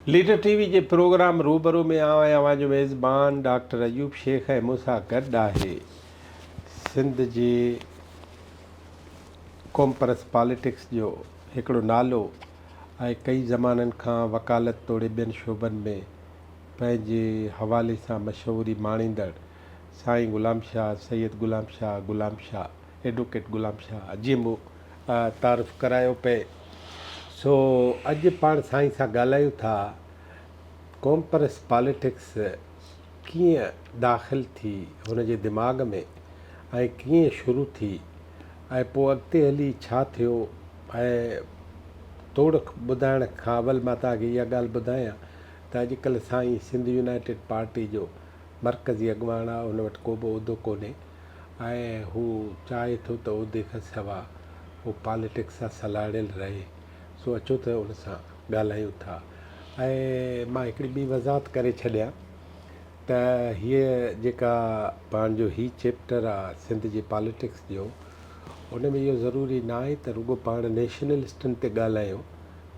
Leader ٽي V جي programme روبرو ۾ آئون آهيان اوهان جو ميزبان ڊاڪٽر ايوب شيخ ۽ مون سان گڏ آهي سنڌ جي قومپرست پاليٽڪس جو هڪڙو نالو ۽ ڪئي زمانن کان وڪالت توڙي ٻين شعبن ۾ پنهنجي حوالي سان مشهوري ماڻيندڙ سائين غلام شاهه سيد غلام شاهه غلام شاهه ايڊوڪيٽ غلام شاهه جيئن مون تعارف ڪرايو پئي سو اڄ پاڻ سائين سان ڳالهايون ٿا قومپرست پاليٽڪس ڪيئن داخل ٿي هن جي دماغ ۾ ۽ ڪيئن شروع ٿي ۽ پوء اڳتي هلي ڇا ٿيو ۽ توڙ ٻڌائڻ کان اول مان توهان کي اها ڳالهه ٻڌايان ته اڄڪلهه سائين سنڌ يونائيٽيڊ پارٽي جو مرڪزي اڳواڻ آهي ان وٽ ڪو به عهدو ڪونهي ۽ هو چاهي ٿو ته عهدي کان سوا هو پاليٽڪس سان سلهاڙيل رهي سو اچو ته ان سان ڳالهايون ٿا ۽ مان هڪڙي ٻي وضاحت ڪري ڇڏيان ته هيء جيڪا پاڻ جو هي چيپٽر آ سنڌ جي پاليٽڪس جو ان ۾ اهو ضروري ناهي ته رڳو پاڻ نيشنلسٽن تي ڳالهايون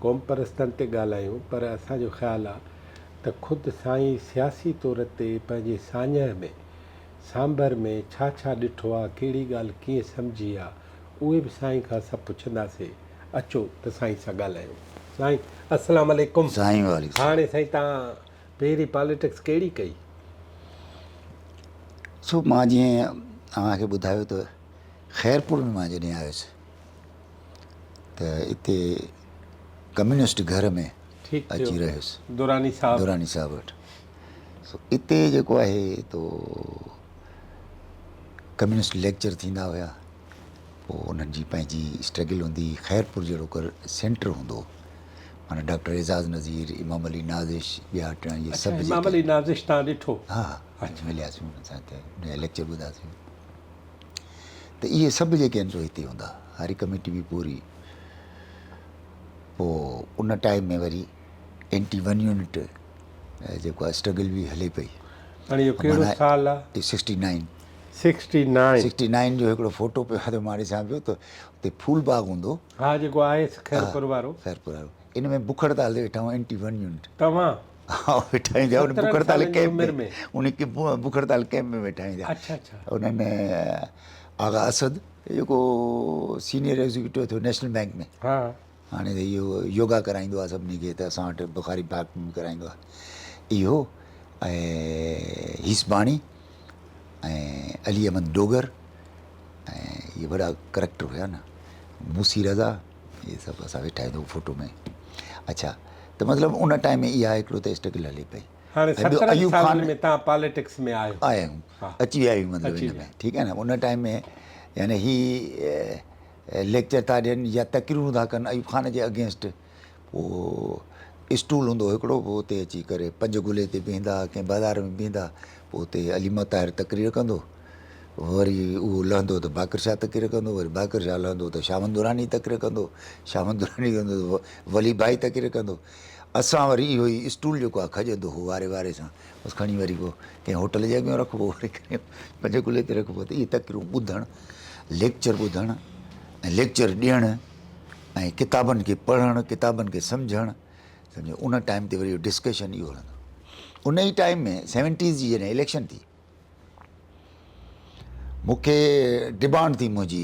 قومپرستن تي ڳالهايون پر اسان جو خيال آ ته خود سائين سياسي طور تي پنهنجي ساڃهه ۾ سانڀر ۾ ڇا ڇا ڏٺو آ، ڪهڙي ڳالهه ڪيئن سمجهي آ، اهي به سائين کان سڀ پڇنداسي. اچو ته سائين سان ڳالهايون. سائين السلام عليڪم. سائين وعليڪم السلام. هاڻي سائين توهان پهرين پاليٽڪس ڪهڙي ڪئي؟ سو مان جيئن اوهان کي ٻڌايو ته خيرپور ۾ مان جڏهن آيس ته اتي ڪميونسٽ گهر ۾ اچي رهيس دراني صاحب دراني صاحب وٽ. سو اتي جيڪو آهي تو ڪميونسٽ ليڪچر ٿيندا هيا پوء انهن جي پنهنجي اسٽرگل هوندي هئي خيرپور جهڙو ڪر سينٽر هوندو هو معنيٰ ڊاڪٽر اعزاز نظير امام علي نازش ٻيا ٽيا اهي سڀ امام علي نازش تان ڏٺو ها ها ملياسين انهن سان ته ان جا ليڪچر ٻڌاسين ته اهي سڀ جيڪي آهن سو هتي هوندا هاري ڪميٽي به پوري پوء ان ٽائيم ۾ وري اينٽي ون يونٽ جيڪو آهي اسٽرگل به هلي پئي. هاڻي اهو ڪهڙو سال آ؟ Sixty nine. Sixty nine. Sixty nine جو هڪڙو فوٽو پيو آهي ته مان ڏسان پيو ته اتي ڦول باغ هوندو. ها جيڪو آهي خيرپور وارو. خيرپور وارو ان ۾ بک هڙتال تي ويٺا هئا اينٽي ون يونٽ. توهان؟ ها ويٺا آهيون ان بک هڙتال ڪئمپ ۾ ان بک هڙتال ڪئمپ ۾ ويٺا آهيون. اڇا اڇا. ان ۾ آغا اسد جيڪو سينيئر ايگزيڪيوٽو ٿيو نيشنل بينڪ ۾. ها. هاڻي ته اهو يوگا ڪرائيندو آهي سڀني کي ته اسان وٽ بخاري پارڪ ۾ به ڪرائيندو آهي اهو ۽ هيسباڻي ۽ علي احمد ڊوگر ۽ اهي وڏا ڪريڪٽر هيا نه موسي رضا اهي سڀ اسان ويٺا آهيون فوٽو ۾ اڇا ته مطلب ان ٽائيم ۾ اها هڪڙو ته اسٽرگل هلي پئي هاڻي 70 سالن ۾ تان پاليٽڪس ۾ آيو آيا آهيون اچي ويا آهيون مطلب ان ۾ ٺيڪ آهي نه ان ٽائيم ۾ يعني هي ليڪچر ٿا ڏين يا تقريرون ٿا ڪن ايوب خان جي اگينسٽ پوء اسٽول هوندو هو هڪڙو پوء اتي اچي ڪري پنج گلي تي بيهندا ڪنهن بازار ۾ بيهندا پوء اتي علي مطاهر تقرير ڪندو وري اهو لهندو ته باقر شاهه تقرير ڪندو وري باقر شاهه لهندو ته شاهمند دراني تقرير ڪندو شاهمند دراني لهندو ته ولي ڀائي تقرير ڪندو اسان وري اهو ئي اسٽول جيڪو آهي کڄندو هو واري واري سان بس کڻي وري پوء ڪنهن هوٽل جي اڳيان رکبو وري ڪنهن پنج گلي تي رکبو ته اهي تقريرون ٻڌڻ ليڪچر ٻڌڻ ۽ ليڪچر ڏيڻ ۽ ڪتابن کي پڙهڻ ڪتابن کي سمجهڻ سمجهو ان ٽائيم تي وري ڊسڪشن اهو هلندو ان ئي ٽائيم ۾ سيونٽيز جي جڏهن اليڪشن ٿي مون کي ڊمانڊ ٿي منهنجي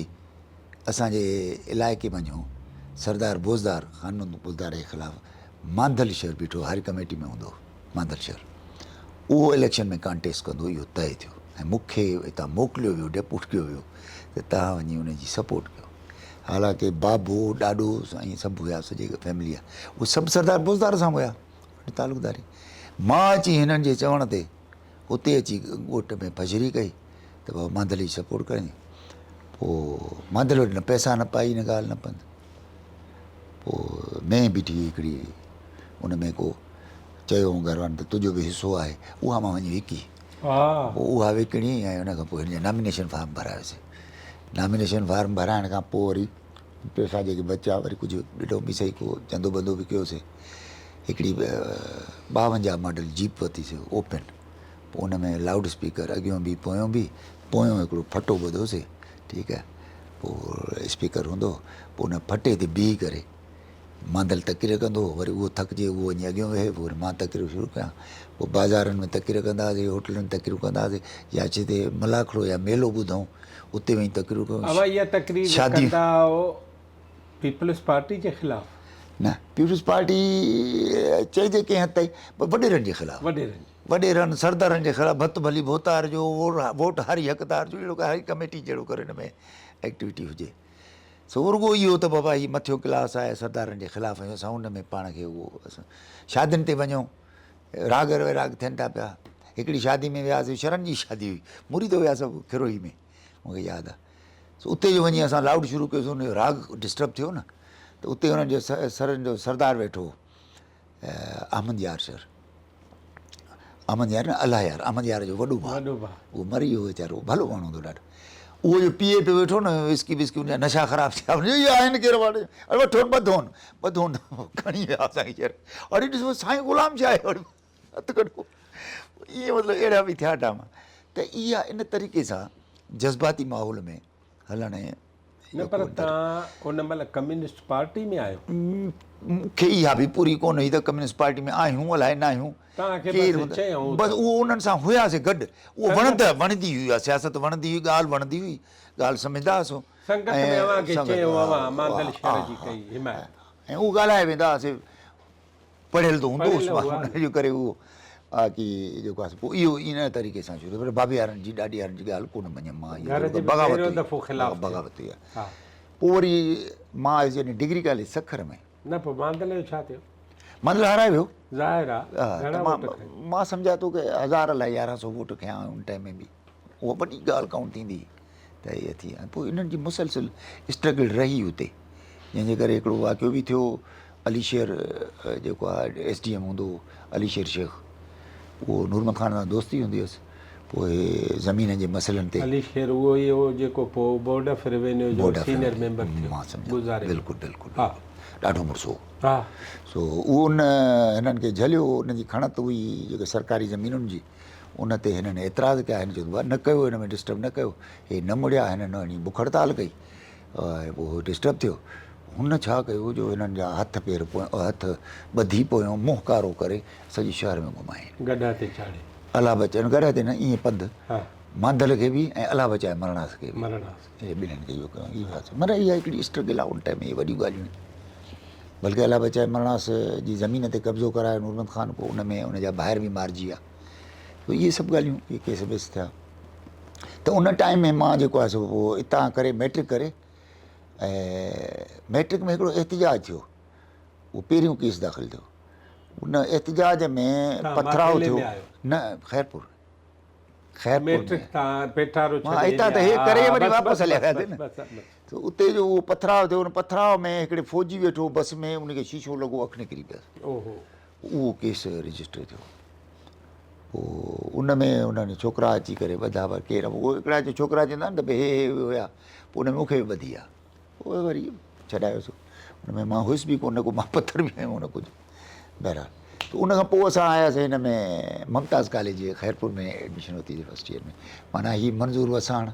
اسان جي علائقي منجهون سردار بوزدار خان محمد بوزدار جي خلاف مانڌل شهر بيٺو هاري ڪميٽي ۾ هوندو مانڌل شهر اهو اليڪشن ۾ ڪانٽيسٽ ڪندو اهو طئي ٿيو ۽ مون کي هتان موڪليو ويو ڊيپوٽ ڪيو ويو ته توهان وڃي ان جي سپورٽ ڪيو حالانڪه بابو ڏاڏو ۽ سڀ هيا سڄي فيملي آ اهي سڀ سردار بوزدار سان هيا تعلقداري مان اچي هنن جي چوڻ تي اتي اچي ڳوٺ ۾ پجري ڪئي ته بابا مانڌل جي سپورٽ ڪرين پوء مانڌل وٽ نه پئسا نه پائي نه ڳالهه نه پنڌ پوء مينهن بيٺي هئي هڪڙي ان ۾ ڪو چيو هو گهر وارن ته تنهنجو به حصو آهي اها مان وڃي وڪي پوء اها وڪڻي ۽ ان کان پوء هن جا نامينيشن فارم ڀرايوسي نامينيشن فارم ڀرائڻ کان پوء وري پئسا جيڪي بچيا وري ڪجهه ڏٺو به سهي ڪو چندو بندو به ڪيوسي هڪڙي 52 ماڊل جيپ ورتي سي اوپن پوء ان ۾ لائوڊ اسپيڪر اڳيون به پويون به پويون هڪڙو ڦٽو ٻڌوسي ٺيڪ آهي پوء اسپيڪر هوندو پوء ان ڦٽي تي بيهي ڪري مانڌل تقرير ڪندو هو، وري اهو ٿڪجي اهو وڃي اڳيون ويهي، پوء وري مان تقرير شروع ڪيان. پوء بازارن ۾ تقرير ڪندا هئاسين، هوٽلن ۾ تقريرون ڪندا هئاسين يا جتي ملاکڙو يا ميلو ٻڌئون اتي وڃي تقريرون ڪيون. اوهان اها تقرير ڪندا هئو پيپلز پارٽي جي خلاف؟ نه، پيپلز پارٽي چئجي ڪنهن حد تائين پر وڏيرن جي خلاف. وڏيرن جي. وڏيرن، سردارن جي خلاف ڀت ڀلي ڀوتار جو، ووٽ هاري حقدار جو، اهڙو هاري ڪميٽي جهڙو ڪر ان ۾ ايڪٽيوٽي هجي. سو رڳو اهو ته بابا هي مٿيون ڪلاس آهي سردارن جي خلاف آهيون اسان ان ۾ پاڻ کي اهو اسان شادين تي وڃون راڳ ويراڳ ٿين ٿا پيا. هڪڙي شادي ۾ وياسين شرن جي شادي هئي مريد هيا سڀ کروهي ۾ مون کي ياد آهي. سو اتي جو وڃي اسان لائوڊ شروع ڪيوسين ان جو راڳ ڊسٽرب ٿيو نه ته اتي انهن جو سرن جو سردار ويٺو هو احمد يار سر احمد يار نه الله يار احمد يار جو وڏو ڀاء اهو مري ويو ويچارو ڀلو ماڻهو هوندو ڏاڍو اهو جو پيئي پيو ويٺو نه وسڪي وسڪي ان جا نشا خراب ٿيا اهي آهن ڪير واڙي اڙي وٺون ٻڌون ٻڌون کڻي ويا اسان کي چير اڙي ڏسو سائين غلام شاهه آهي هٿ ڪڍو ائين مطلب اهڙا به ٿيا ڊراما ته اها ان طريقي سان جذباتي ماحول ۾ هلڻ ۽ نه پر توهان ان مهل ڪميونسٽ پارٽي ۾ آهيو؟ مون کي اها به پوري ڪونه هئي ته ڪميونسٽ پارٽي ۾ آهيون الائي نه آهيون. توهان کي بس چيائون بس اهو انهن سان هياسين گڏ اهو وڻند وڻندي هئي اها سياست وڻندي هئي ڳالهه وڻندي هئي ڳالهه سمجهندا هئاسون. سنگت ۾ اوهان کي چيائون اوهان مانڌل شر جي ڪئي حمايت. ۽ اهو ڳالهائي ويندا هئاسين پڙهيل ته هوندو هوس مان ان جو ڪري اهو ڪي جيڪو آهي پوء اهو ان طريقي سان شروع پر بابي وارن جي ڏاڏي وارن جي ڳالهه ڪونه مڃيم مان اهو بغاوت هئي بغاوت هئي پوء وري مان آيس جڏهن ڊگري ڪاليج سکر ۾ نه پوء مانڌل جو ڇا ٿيو؟ مانڌل هارائي ويو ظاهر آ گهڻا ووٽ کنيا؟ مان سمجهان ٿو ڪه هزار الائي 1100 ووٽ کنيا ان ٽائيم ۾ به اها وڏي ڳالهه ڪائونٽ ٿيندي هئي ته اها ٿي ۽ پوء انهن جي مسلسل اسٽرگل رهي اتي جنهن جي ڪري هڪڙو واقعو به ٿيو علي شير جيڪو آهي ايس ڊي ايم هوندو هو علي شير شيخ اهو نور محمد خان سان دوستي هوندي هيس پوء زمين جي مسئلن تي علي شير اهو ئي هو جيڪو پوء بورڊ آف روينيو جو سينئر ميمبر ٿيو مان سمجهان بلڪل بلڪل ڏاڍو مڙس هو سو اهو ان هنن کي جهليو ان جي کڻت هئي جيڪي سرڪاري زمينن جي ان تي هنن اعتراض ڪيا، هن چيو ته نه ڪيو هن ۾ ڊسٽرب نه ڪيو، هي نه مڙيا، هنن وڃي بک هڙتال ڪئي ۽ پوء هو ڊسٽرب ٿيو. هن ڇا ڪيو جو هنن جا هٿ پير هٿ ٻڌي پويون منهن ڪارو ڪري سڄي شهر ۾ گهمايائين. گڏهه تي چاڙهي. الله بچائي گڏهه تي نه ائين پنڌ مانڌل کي به ۽ الله بچائي مرڻاس کي به. مرڻاس کي. اهي ٻنهين کي اهو ڪيو. اهو معنيٰ اها هڪڙي اسٽرگل آهي ان ٽائيم ۾ اهي وڏيون ڳالهيون آهن. بلڪه الله بچائي مرڻاس جي زمين تي قبضو ڪرايو نورمحمد خان پوء ان ۾ ان جا ڀائر به مارجي ويا پوء اهي سڀ ڳالهيون اهي ڪيس بيس ٿيا ته ان ٽائيم ۾ مان جيڪو آهي سو پوء اتان ڪري ميٽرڪ ڪري ۽ ميٽرڪ ۾ هڪڙو احتجاج ٿيو اهو پهريون ڪيس داخل ٿيو ان احتجاج ۾ پٿراء ٿيو نه خيرپور خيرپور ميٽرڪ تان پيٽارو ڇڏي ها اتان ته هي ڪري وري واپس هليا وياسين نه ته اتي جو اهو پٿراء ٿيو ان پٿراء ۾ هڪڙي فوجي ويٺو بس ۾ ان کي شيشو لڳو اک نڪري پيس اوهو اهو ڪيس رجسٽر ٿيو پوء ان ۾ انهن ڇوڪرا اچي ڪري ٻڌا پر ڪير اهو هڪڙا ڇوڪرا چوندا آهن ته ڀئي هي هي هيا پوء ان ۾ مون کي به ٻڌي ويا پوء وري ڇڏايوسون. ان ۾ مان هيس به ڪونه ڪو مان پٿر به هنيو نه ڪجهه. بهرحال ته ان کان پوء اسان آياسين هن ۾ ممتاز ڪاليج خيرپور ۾ ايڊميشن ورتي فرسٽ ايئر ۾ معنيٰ هي منظور وساڻ،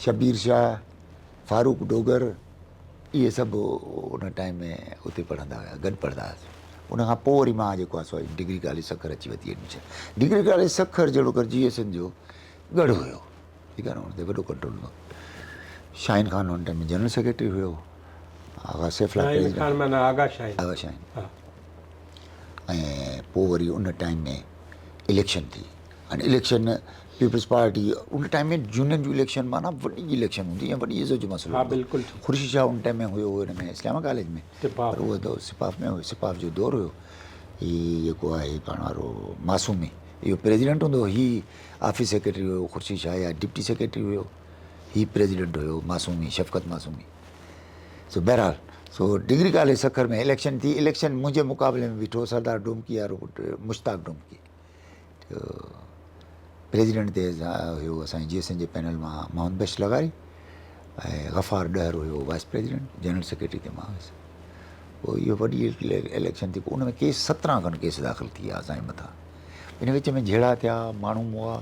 شبير شاهه، فاروق ڊوگر اهي سڀ ان ٽائيم ۾ اتي پڙهندا هيا گڏ پڙهندا هياسين. ان کان پوء وري مان جيڪو آهي سو ڊگري ڪاليج سکر اچي ورتي ايڊميشن. ڊگري ڪاليج سکر جهڙوڪر جي ايس اين جو ڳڙهه هيو. ٺيڪ آهي نه ان تي وڏو ڪنٽرول هوندو هو. شاهين خان ان ٽائيم ۾ جنرل سيڪريٽري هيو. آغا سيف الله شاهين خان معنيٰ آغا شاهين. آغا شاهين. ها. ۽ پوء وري ان ٽائيم ۾ اليڪشن ٿي. هاڻي اليڪشن پيپلز پارٽي ان ٽائيم ۾ يونين جو اليڪشن معنيٰ وڏي اليڪشن هوندي ۽ وڏي عزت جو مسئلو ها بلڪل. خورشيد شاهه ان ٽائيم ۾ هيو ان ۾ اسلام ڪاليج ۾ پر اهو ته سپاف ۾ هيو سپاف جو دور هيو. هي جيڪو آهي پاڻ وارو معصومي اهو پريزيڊنٽ هوندو هو هي آفيس سيڪريٽري هيو خورشيد شاهه يا ڊپٽي سيڪريٽري هيو هي پريزيڊنٽ هيو معصومي شفقت معصومي سو بهرحال سو ڊگري ڪاليج سکر ۾ اليڪشن ٿي اليڪشن منهنجي مقابلي ۾ بيٺو سردار ڊومڪي وارو پٽ مشتاق ڊومڪي پريزيڊنٽ تي هيو اسان جي ايس اين جي پينل مان محمد بخش لغاري ۽ غفار ڏهر هيو وائس پريزيڊنٽ جنرل سيڪريٽري تي مان هيس پوء اهو وڏي اليڪشن ٿي پوء ان ۾ ڪيس 17 کن ڪيس داخل ٿي ويا اسان جي مٿان ان وچ ۾ جهيڙا ٿيا ماڻهو مئا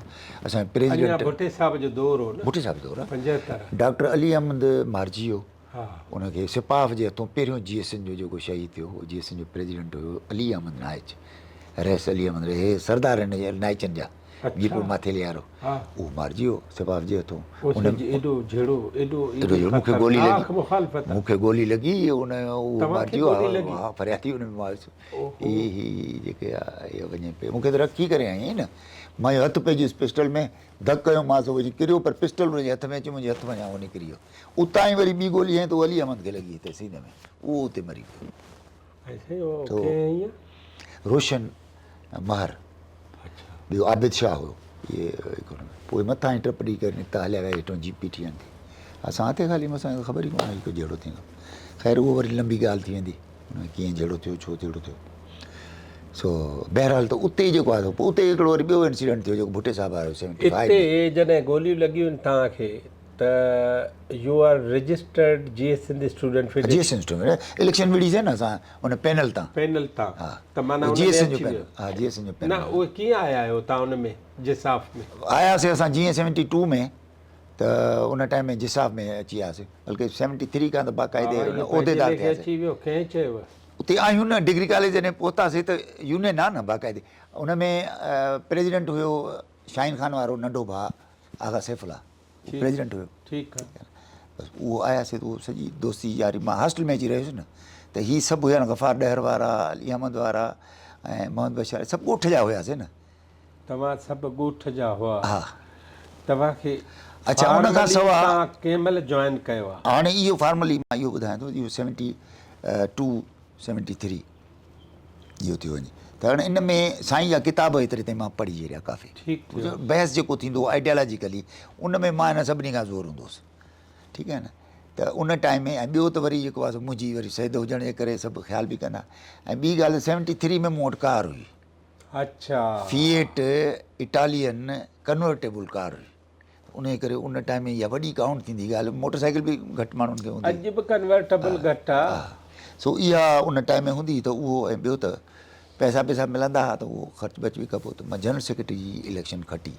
اسان جي پريزيڊنٽ ڀٽي صاحب جو دور هو نه ڀٽي صاحب جو دور 75 ڊاڪٽر علي احمد مارجي ويو. ان کي سپاف جي هٿون پهريون جي ايس اين جو جيڪو شهيد ٿيو هو، جي ايس اين جو پريزيڊنٽ هيو علي احمد نائچ، رئيس علي احمد رئيس، هي سردار هن نائچن جا، ميرپور ماٿيلي وارو، اهو مارجي ويو سپاف جي هٿون. ايڏو جهيڙو، ايڏو ايڏو جهيڙو، مون کي گولي لڳي، مون کي گولي لڳي، ان اهو مارجي ويو، ها فريادي ان ۾ مان هيس، هي هي جيڪي اهي وڃي پئي، مون کي ته رکي ڪري هنيائين نه، مان هٿ پئجي ويس پسٽل ۾، ڌڪ ڪيومانس وڃي ڪريو، پر پسٽل ان جي هٿ ۾ اچي منهنجي هٿ منجهان اهو نڪري ويو. اتان ئي وري ٻي گولي هنئي ته اهو علي احمد کي لڳي هتي سيني ۾ اهو اتي مري ويو. ۽ سائين اهو ڪنهن هنئي؟ روشن مهر ٻيو عابد شاهه هيو اهي هڪ هن ۾ پوء مٿان ئي ٽپ ڏئي ڪري نڪتا هليا ويا هيٺون جيپ بيٺي آهن ٿي اسان هتي خالي اسان کي خبر ئي ڪونه هئي ڪو جهيڙو ٿيندو خير اهو وري لنبي ڳالهه ٿي ويندي ان ۾ ڪيئن جهيڙو ٿيو ڇو جهيڙو ٿيو سو بهرحال ته اتي جيڪو آهي پوء اتي هڪڙو وري ٻيو انسيڊنٽ ٿيو جيڪو ڀٽي صاحب آيو 75 اتي جڏهن گوليون لڳيون توهان کي ته you are registered Jeay Sindh student federation. Jeay Sindh student election وڙهي سي نه اسان ان پينل تان. پينل تان ته معنيٰ ان ۾ اچي ويو. ها جي ايس سنڌ جو پينل. نه اهي ڪيئن آيا آهيو تان ان ۾ جساف ۾. آيا سي اسان جيئن 72 ۾ ته ان ٽائيم ۾ جساف ۾ اچي ويا سي بلڪه 73 کان ته باقاعدي عهديدار ٿيا سي. اچي ويو ڪنهن چيو. اتي آهيون نه ڊگري ڪاليج جڏهن پهتا سي ته يونين آ نه باقاعدي ان ۾ پريزيڊنٽ هيو شاهين خان وارو ننڍو ڀاء آغا سيف الله هو پريزيڊنٽ هيو. ٺيڪ آ. بس اهو آياسي ته اهو سڄي دوستي ياري مان هاسٽل ۾ اچي رهيس نه ته هي سڀ هيا نه غفار ڏهر وارا علي احمد وارا ۽ محمد بخش وارا سڀ ڳوٺ جا هياسي نه. توهان سڀ ڳوٺ جا هئا. ها. توهان کي اڇا ان کان سوا توهان ڪنهن مهل جوائن ڪيو آ؟ هاڻي اهو فارملي مان اهو ٻڌايان ٿو اهو 72 73 اهو ٿيو وڃي ته هاڻي ان ۾ سائين جا ڪتاب ايتري تائين مان پڙهي ڇڏيا ڪافي بحث جيڪو ٿيندو هو آئيڊيالاجيڪلي ان ۾ مان هن سڀني کان زور هوندو هوس ٺيڪ آهي نه ته ان ٽائيم ۾ ۽ ٻيو ته وري جيڪو آهي منهنجي وري سيد هجڻ جي ڪري سڀ خيال به ڪندا ۽ ٻي ڳالهه 73 ۾ مون وٽ ڪار هئي اڇا فيئٽ اٽالين ڪنورٽيبل ڪار هئي انهيء ڪري ان ٽائيم ۾ اها وڏي ڪائونٽ ٿيندي ڳالهه موٽر سائيڪل به گهٽ ماڻهن کي هوندي اڄ به ڪنورٽبل گهٽ آ. ها سو اها ان ٽائيم ۾ هوندي ته اهو ۽ ٻيو ته پئسا پئسا ملندا ها ته اهو خرچ برچ به ڪبو ته مان جنرل سيڪريٽري جي اليڪشن کٽي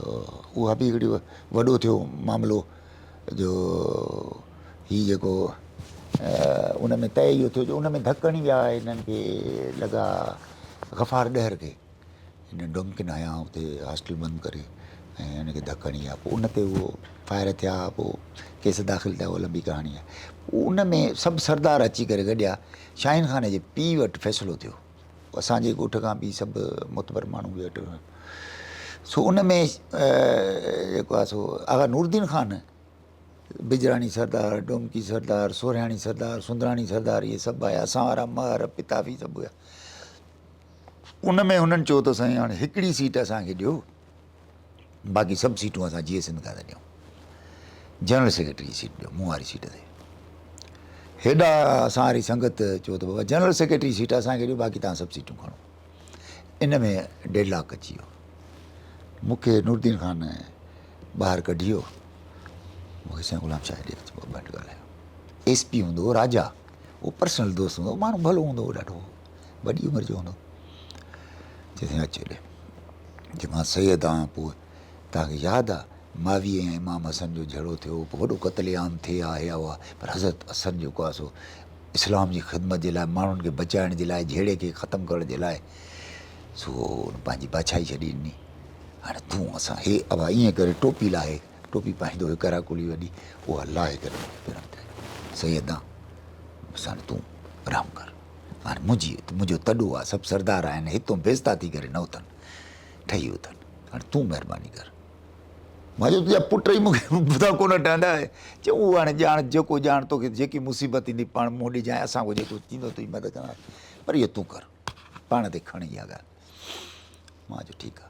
اها به هڪڙي وڏو ٿيو معاملو جو هي جيڪو ان ۾ طئي اهو ٿيو جو ان ۾ ڌڪ هڻي ويا هنن کي لڳا غفار ڏهر کي هن ڊومڪين هنيا اتي هاسٽل بند ڪري ۽ هن کي ڌڪ هڻي ويا پوء ان تي اهو فائر ٿيا پوء ڪيس داخل ٿيا اها لمبي ڪهاڻي آهي پوء ان ۾ سڀ سردار اچي ڪري گڏيا شاهين خان جي پيء وٽ فيصلو ٿيو اسانجي ڳوٺ کان به سڀ معتبر ماڻهو به وٽ سو ان ۾ جيڪو آهي سو آغا نور الدين خان بجراڻي سردار ڊومڪي سردار سورهياڻي سردار سندراڻي سردار اهي سڀ آيا اسان وارا مهر پتافي سڀ هيا ان ۾ هنن چيو ته سائين هاڻي هڪڙي سيٽ اسان کي ڏيو باقي سڀ سيٽون اسان جيئي سنڌ کان ٿا ڏيون جنرل سيڪريٽري جي سيٽ ڏيو مون واري سيٽ تي هيڏا اسان واري سنگت چيو ته بابا جنرل سيڪريٽري جي سيٽ اسان کي ڏيو باقي تان سڀ سيٽون کڻو ان ۾ ڊيڊ لاڪ اچي ويو مون کي نوردين خان ٻاهر ڪڍي ويو مون کي سائين غلام شاهه ڏي اچ بابا ڳالهايو ايس پي هوندو هو راجا اهو پرسنل دوست هوندو هو ماڻهو ڀلو هوندو هو ڏاڍو وڏي عمر جو هوندو چي سائين اچ هيڏي چي مان سيد آهيان پوء توهان کي ياد آ معاويي ۽ امام حسن جو جهيڙو ٿيو پوء وڏو قتل عام ٿئي ها هي ها پر حضرت حسن جيڪو آ سو اسلام جي خدمت جي لاء ماڻهن کي بچائڻ جي لاء جهيڙي کي ختم ڪرڻ جي لاء سو ان پنهنجي بادشاهي ڇڏي ڏني هاڻي تون اسان هي ابا ائين ڪري ٽوپي لاهي ٽوپي پائيندو هيو ڪراڪولي وڏي اها لاهي ڪري مون کي پيرن تي سيد آ بس هاڻي تون آرام ڪر هاڻي منهنجي منهنجو تڏو آ سڀ سردار آهن هتون بيزتا ٿي ڪري نه اٿن ٺهي اٿن هاڻي تون مهرباني ڪر مان چيو تنهنجا پٽ ئي مون کي ٻڌا ڪونه ٺهندا چي اهو هاڻي ڄاڻ جيڪو ڄاڻ توکي جيڪي مصيبت ايندي پاڻ منهن ڏجانء اسان کان جيڪو ٿيندو تنهنجي مدد ڪنداسين پر اهو تون ڪر پاڻ تي کڻ اها ڳالهه مان چيو ٺيڪ آ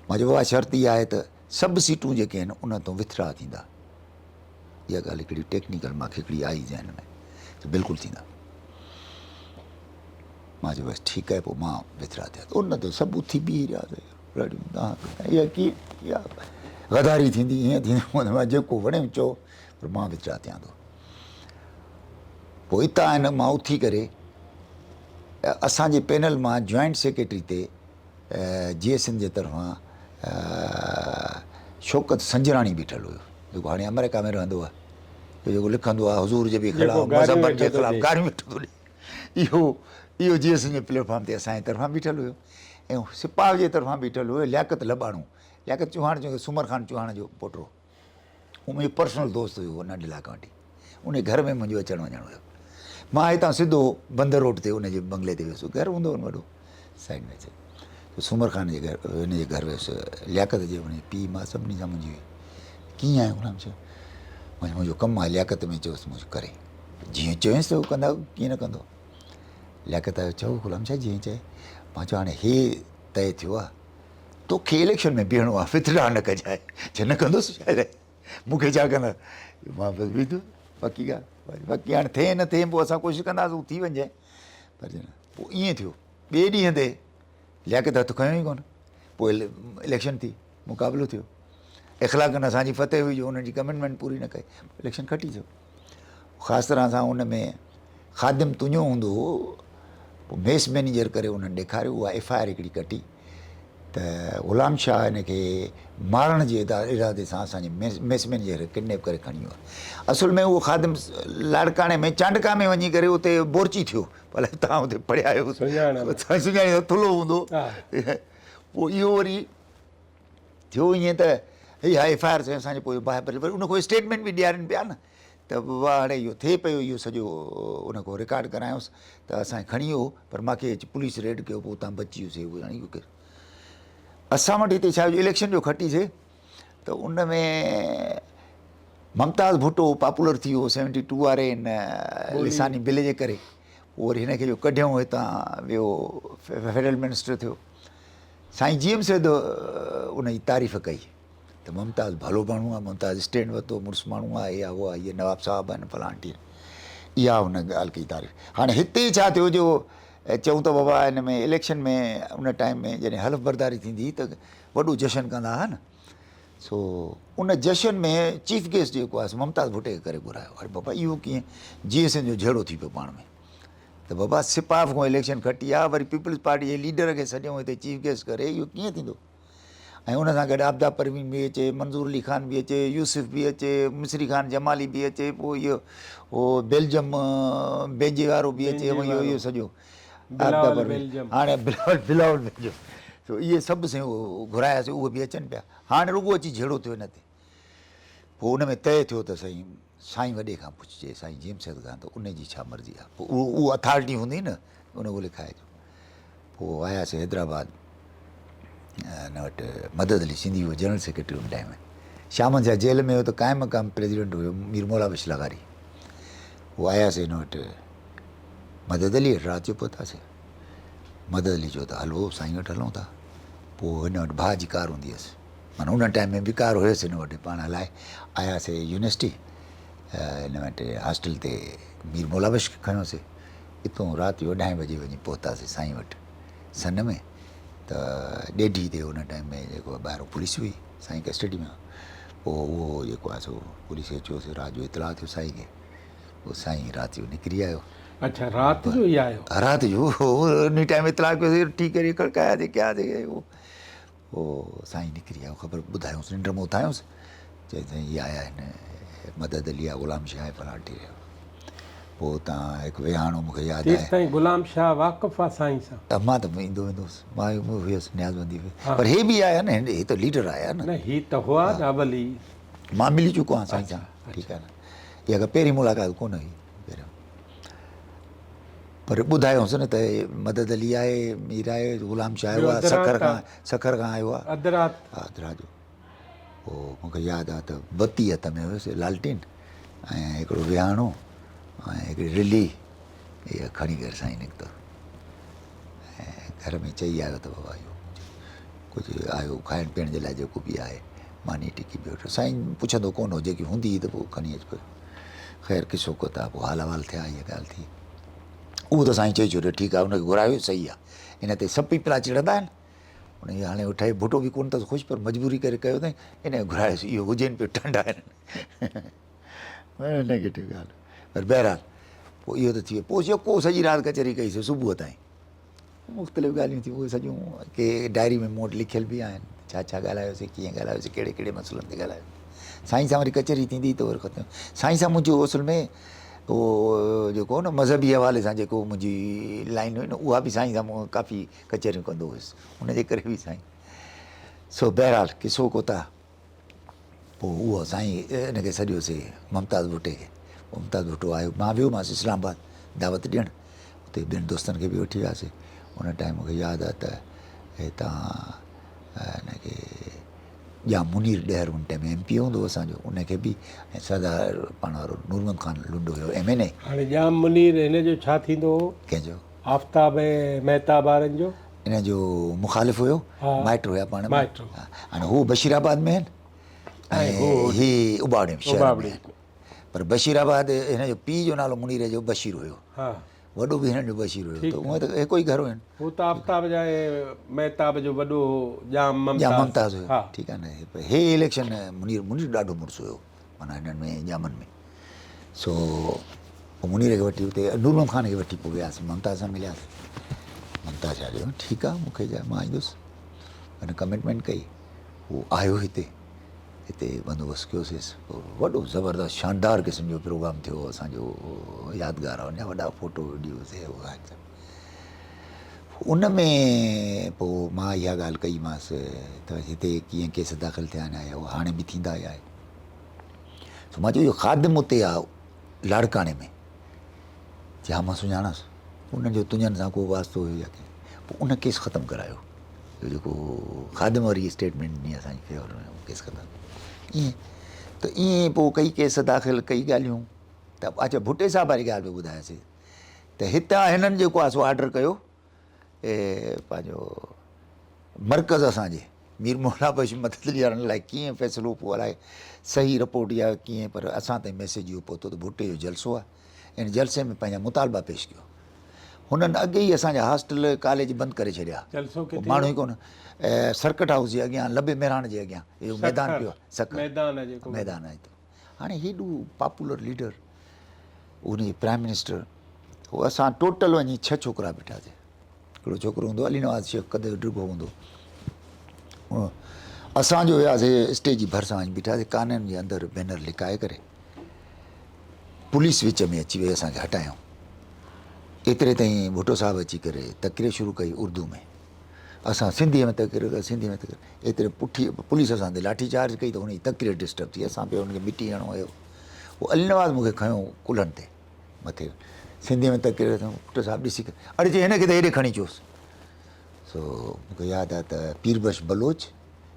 مان چيو بابا شرط اها آهي ته سڀ سيٽون جيڪي آهن ان تون وٿڊرا ٿيندا اها ڳالهه هڪڙي ٽيڪنيڪل مان کي هڪڙي آئي ذهن ۾ ته بلڪل ٿيندا مان چيو بس ٺيڪ آهي پوء مان وٿڊرا ٿيا ان تي سڀ اٿي بيهي رهيا رڙيون اها ڪي اها غداري ٿيندي ائين ٿيندي مان جيڪو وڻيو چئو پر مان وٿڊرا ٿيان ٿو پوء اتان هن مان اٿي ڪري اسان جي پينل مان جوائنٽ سيڪريٽري تي جي ايس اين جي طرفان شوڪت سنجراڻي بيٺل هيو. جيڪو هاڻي آمريڪا ۾ رهندو آهي، جيڪو لکندو آهي حضور جي به خلاف، مذهبن جي خلاف گاريون ويٺو ٿو ڏي، اهو اهو جي ايس جي پليٽ فارم تي اسان جي طرفان بيٺل هيو ۽ سپاهه جي طرفان بيٺل هيو لياقت لٻاڻو، لياقت چوهاڻ جو سومر خان چوهاڻ جو پوٽو هو منهنجو پرسنل دوست هيو ننڍي کان وٺي ان گهر ۾ منهنجو اچڻ وڃڻ هيو. مان هتان سڌو بندر روڊ تي ان جي بنگلي تي ويس، گهر هوندو هو وڏو سائيڊ ۾ اچي سومر خان جي گهر هن جي گهر ويس، لياقت جي ان جي پيء ماء سڀني سان منهنجي هئي. ڪيئن آهين غلام شاهه؟ مان چيو منهنجو ڪم آهي لياقت ۾ چيوس منهنجو ڪري جيئن چوينس ته هو ڪندا ڪيئن نه ڪندو. لياقت آيو چئو غلام شاهه جيئن چئي. مان چيو هاڻي هي طئي ٿيو آهي توکي اليڪشن ۾ بيهڻو آهي فتنه نه ڪجانء. چي نه ڪندس شايد مون کي ڇا ڪندا. مان بس بيٺس پڪي ڳالهه پڪي هاڻي ٿئي نه ٿئي پوء اسان ڪوشش ڪنداسون ٿي وڃجانء پر پوء ائين ٿيو ٻئي ڏينهن تي لياقت هٿ کنيو ئي ڪونه. پوء اليڪشن ٿي، مقابلو ٿيو. اخلاقن اسان جي فتح هئي جو انهن جي ڪمٽمينٽ پوري نه ڪئي، اليڪشن کٽي ٿيو. خاص طرح سان ان ۾ خادم تنيو هوندو هو، پوء ميس مئنيجر ڪري انهن ڏيکاريو، اها ايف I R هڪڙي ڪٽي ته غلام شاهه هن کي مارڻ جي ارادي سان اسان جي ميس مئنيجر کي ڪڊنيپ ڪري کڻي ويو آهي. اصل ۾ اهو خادم لاڙڪاڻي ۾ چانڊڪا ۾ وڃي ڪري اتي بورچي ٿيو. ڀلا توهان اتي پڙهيا آهيو، سڃاڻي ٿلهو هوندو. پوء اهو وري ٿيو ائين ته هي ايف I R ٿي اسان جي پوء باهه وري ان کان اسٽيٽمينٽ به ڏيارين پيا نه ته بابا هاڻي اهو ٿئي پيو اهو سڄو ان کان رڪارڊ ڪرايوس ته اسان کي کڻي ويو پر مان کي اچي پوليس ريڊ ڪيو پوء اتان بچي ويس هي هاڻي اهو ڪير اسان وٽ هتي ڇا اليڪشن جو کٽيسي ته ان ۾ ممتاز ڀٽو پاپولر ٿي ويو سيونٽي ٽو واري ان لساني بل جي ڪري پوء وري هن کي جو ڪڍيائون هتان ويو فيڊرل منسٽر ٿيو. سائين جي ايم سيد ان جي تعريف ڪئي ته ممتاز ڀلو ماڻهو آهي، ممتاز اسٽينڊ ورتو، مڙس ماڻهو آهي، اها هو آهي، نواب صاحب آهن فلاڻ ٽيڻ. اها هن ڳالهه ڪئي تعريف. هاڻي هتي ڇا ٿيو جو چئون ته بابا هن ۾ اليڪشن ۾ ان ٽائيم ۾ جڏهن حلف برداري ٿيندي هئي ته وڏو جشن ڪندا هئا نه، سو ان جشن ۾ چيف گيسٽ جيڪو آهي سو ممتاز ڀٽي کي ڪري گهرايو. اڙي بابا اهو ڪيئن؟ جي ايس اين جو جهيڙو ٿي پيو پاڻ ۾. ته بابا سپاف کان اليڪشن کٽي آ وري پيپلز پارٽي جي ليڊر کي سڏيون هتي چيف گيسٽ ڪري اهو ڪيئن ٿيندو ۽ ان سان گڏ عابده پروين به اچي منظور علي خان به اچي يوسف به اچي مصري خان جمالي به اچي پوء اهو هو بيلجم بينجي وارو به اچي اهو اهو سڄو عابده پروين هاڻي بلاول بلاول بيلجم سو اهي سڀ سائين گهراياسي اهي به اچن پيا هاڻي رڳو اچي جهيڙو ٿيو هن تي پوء ان ۾ طئي ٿيو ته سائين سائين وڏي کان پڇجي، سائين جيم سيد کان ته ان جي ڇا مرضي آهي. پوء اهو اهو اٿارٽي هوندي نه ان کي لکائجو. پوء آياسين حيدرآباد ان وٽ مدد علي سنڌي هو جنرل سيڪريٽري ان ٽائيم ۾. شامن شاهه جيل ۾ هيو ته قائم مقام پريزيڊنٽ هيو مير مولا بخش لغاري. پوء آياسين ان وٽ مدد علي وٽ رات جو پهتاسين. مدد علي چيو ته هلو سائين وٽ هلون ٿا. پوء هن وٽ ڀاء جي ڪار هوندي هيس. معنيٰ ان ٽائيم ۾ به ڪار هيس هن وٽ پاڻ هلائي آياسي يونيورسٽي هن وٽ هاسٽل تي مير مولا بخش کي کنيوسي اتون رات جو اڍائين بجي وڃي پهتاسي سائين وٽ سن ۾ ته ڏيڍي تي ان ٽائيم ۾ جيڪو ٻاهرون پوليس هئي سائين ڪسٽڊي ۾ پوء اهو جيڪو آهي سو پوليس کي چيوسي رات جو اطلاع ٿيو سائين کي پوء سائين رات جو نڪري آيو. اڇا رات جو ئي آيو. رات جو ان ٽائيم اطلاع ڪيوسي ٺيڪ ڪري کڙڪايا جي ڪيا جي پوء سائين نڪري آيو، خبر ٻڌايونس، ننڊ مان اٿايونس، چيائين سائين هي آيا آهن، مدد علي آ، غلام شاهه آهي فلاڻ ٽيري آهي. پوء اتان هڪ ويهاڻو مون کي ياد آهي. تيستائين غلام شاهه واقف آ سائين سان؟ ته مان ته ايندو ويندو هوس، مان به هيس، نيازمندي به هيس، پر هي به آيا نه، هي ته ليڊر آيا نه. نه هي ته هئا نه اول ئي. مان ملي چڪو آهيان سائين سان، ٺيڪ آهي نه، اها ڪا پهرين ملاقات ڪونه هئي. پهريون پر ٻڌايوس نه ته مدد علي آهي، مير آهي، غلام شاهه آيو آهي، سکر کان سکر کان آيو آهي. اڌ رات. ها اڌ رات جو. پوء مون کي ياد آهي ته بتي هٿ ۾ هيس لالٽين ۽ هڪڙو ويهاڻو ۽ هڪڙي رلي اها کڻي ڪري سائين نڪتو ۽ گهر ۾ چئي آيو ته بابا اهو ڪجهه آيو کائڻ پيئڻ جي لاء جيڪو به آهي ماني ٽڪي به وٺو. سائين پڇندو ڪونه هو جيڪي هوندي هئي ته پوء کڻي اچ پيو. خير قصو ڪوتاهه پوء حال احوال ٿيا اها ڳالهه ٿي. اهو ته سائين چئي ڇڏيو ٺيڪ آهي ان کي گهرايو صحيح آهي. ان تي سڀ پيپلا چڙهندا آهن. ان جي هاڻي اٺائي ڀٽو به ڪونه اٿس خوش پر مجبوري ڪري ڪيو اٿائين ان کي گهرايوس اهو هجين پيو ٽنڊا آهن. نيگيٽو ڳالهه پر بهرحال پوء اهو ته ٿي ويو پوء جيڪو سڄي رات ڪچهري ڪئي سي صبح تائين مختلف ڳالهيون ٿيون اهي سڄيون ڪي ڊائري ۾ مون وٽ لکيل به آهن ڇا ڇا ڳالهايوسي ڪيئن ڳالهايوسي ڪهڙي ڪهڙي مسئلن تي ڳالهايو. سائين سان وري ڪچهري ٿيندي ته وري ختم. سائين سان منهنجو اصل ۾ اهو جيڪو هو نه مذهبي حوالي سان جيڪو منهنجي لائن هئي نه اها به سائين سان مون ڪافي ڪچهريون ڪندو هيس ان جي ڪري به سائين سو بهرحال قصو ڪوتاهه پوء اهو سائين ان کي سڏيوسي ممتاز ڀٽي کي ممتاز ڀٽو آيو مان ويومانس اسلام آباد دعوت ڏيڻ اتي ٻين دوستن کي به وٺي وياسي ان ٽائيم مونکي ياد آهي ته هتان ان کي ڄام منير ڏهر ان ٽائيم ايم پي هوندو هو اسان جو ان کي به ۽ سردار پاڻ وارو نور محمد خان لنڊو هيو ايم اين اي. هاڻي ڄام منير هن جو ڇا ٿيندو هو؟ ڪنهن جو؟ آفتاب ۽ مهتاب وارن جو؟ ان جو مخالف هيو مائٽ هيا پاڻ ۾ مائٽ هاڻي هو بشير آباد ۾ آهن ۽ هي اباڙي شهر ۾ آهن پر بشير آباد هن جو پيء جو نالو منير جو بشير هيو وڏو به هنن جو بشير هيو ته هونئن ته هڪ ئي گهر هين. هو ته آفتاب جا ۽ مهتاب جو وڏو هو ڄام ممتاز. ڄام ممتاز هيو ٺيڪ آهي نه هي اليڪشن منير منير ڏاڍو مڙس هيو معنيٰ هنن ۾ ڄامن ۾ سو پوء منير کي وٺي اتي نور محمد خان کي وٺي پوء وياسين ممتاز سان ملياسين ممتاز چيو ٺيڪ آهي مون کي مان ايندس هن ڪمٽمينٽ ڪئي هو آيو هتي هتي بندوبست ڪيوسيس وڏو زبردست شاندار قسم جو پروگرام ٿيو اسان جو يادگار آهي ان جا وڏا فوٽو وڊيوز هي هو آهن سڀ ان ۾ پوء مان اها ڳالهه ڪئي مانس ته هتي ڪيئن ڪيس داخل ٿيا آهن آيا هاڻي به ٿيندا آيا آهن سو مان چيو اهو خادم اتي آ لاڙڪاڻي ۾ چي ها مان سڃاڻانس انهن جو تنهنجن سان ڪو واسطو هيو يا ڪيئن پوء ان ڪيس ختم ڪرايو جو جيڪو خادم واري اسٽيٽمينٽ ڏني اسان جي فيور ۾ اهو ڪيس ختم ائين ته ائين پوء ڪئي ڪيس داخل ڪئي ڳالهيون ته اچا ڀٽي صاحب واري ڳالهه به ٻڌاياسي ته هتان هنن جيڪو آهي سو آرڊر ڪيو پنهنجو مرڪز اسان جي مير مولا بخش مدد ڏيارڻ لاء ڪيئن فيصلو پوء الائي صحيح رپورٽ يا ڪيئن پر اسان تائين ميسيج اهو پهتو ته ڀٽي جو جلسو آهي ان جلسي ۾ پنهنجا مطالبا پيش ڪيو هنن اڳي ئي اسان جا هاسٽل ڪاليج بند ڪري ڇڏيا جلسو ڪٿي ماڻهو ئي ڪونه سرڪٽ هائوس جي اڳيان لب مهراڻ جي اڳيان اهو ميدان پيو سکر ميدان آهي جيڪو ميدان آهي هاڻي هيڏو پاپولر ليڊر ان جي پرائم منسٽر هو اسان ٽوٽل وڃي ڇهه ڇوڪرا بيٺاسي هڪڙو ڇوڪرو هوندو علي نواز شيخ قد جو ڊگهو هوندو اسان جو وياسي اسٽيج جي ڀرسان وڃي بيٺاسي ڪانن جي اندر بينر لڪائي ڪري پوليس وچ ۾ اچي وئي اسان کي هٽايائون ايتري تائين ڀٽو صاحب اچي ڪري تقرير شروع ڪئي اردو ۾ اسان سنڌيء ۾ تقرير ڪئي سنڌيء ۾ تقرير ايتري پٺي پوليس اسان تي لاٺي چارج ڪئي ته هن جي تقرير ڊسٽرب ٿي اسان پيو هن کي مٽي هڻو هيو پوء علي نواز مون کي کنيو ڪلهن تي مٿي سنڌيء ۾ تقرير ڀٽو صاحب ڏسي ڪري اڙي چي هن کي ته هيڏي کڻي اچوس سو مون کي ياد آهي ته پير بخش بلوچ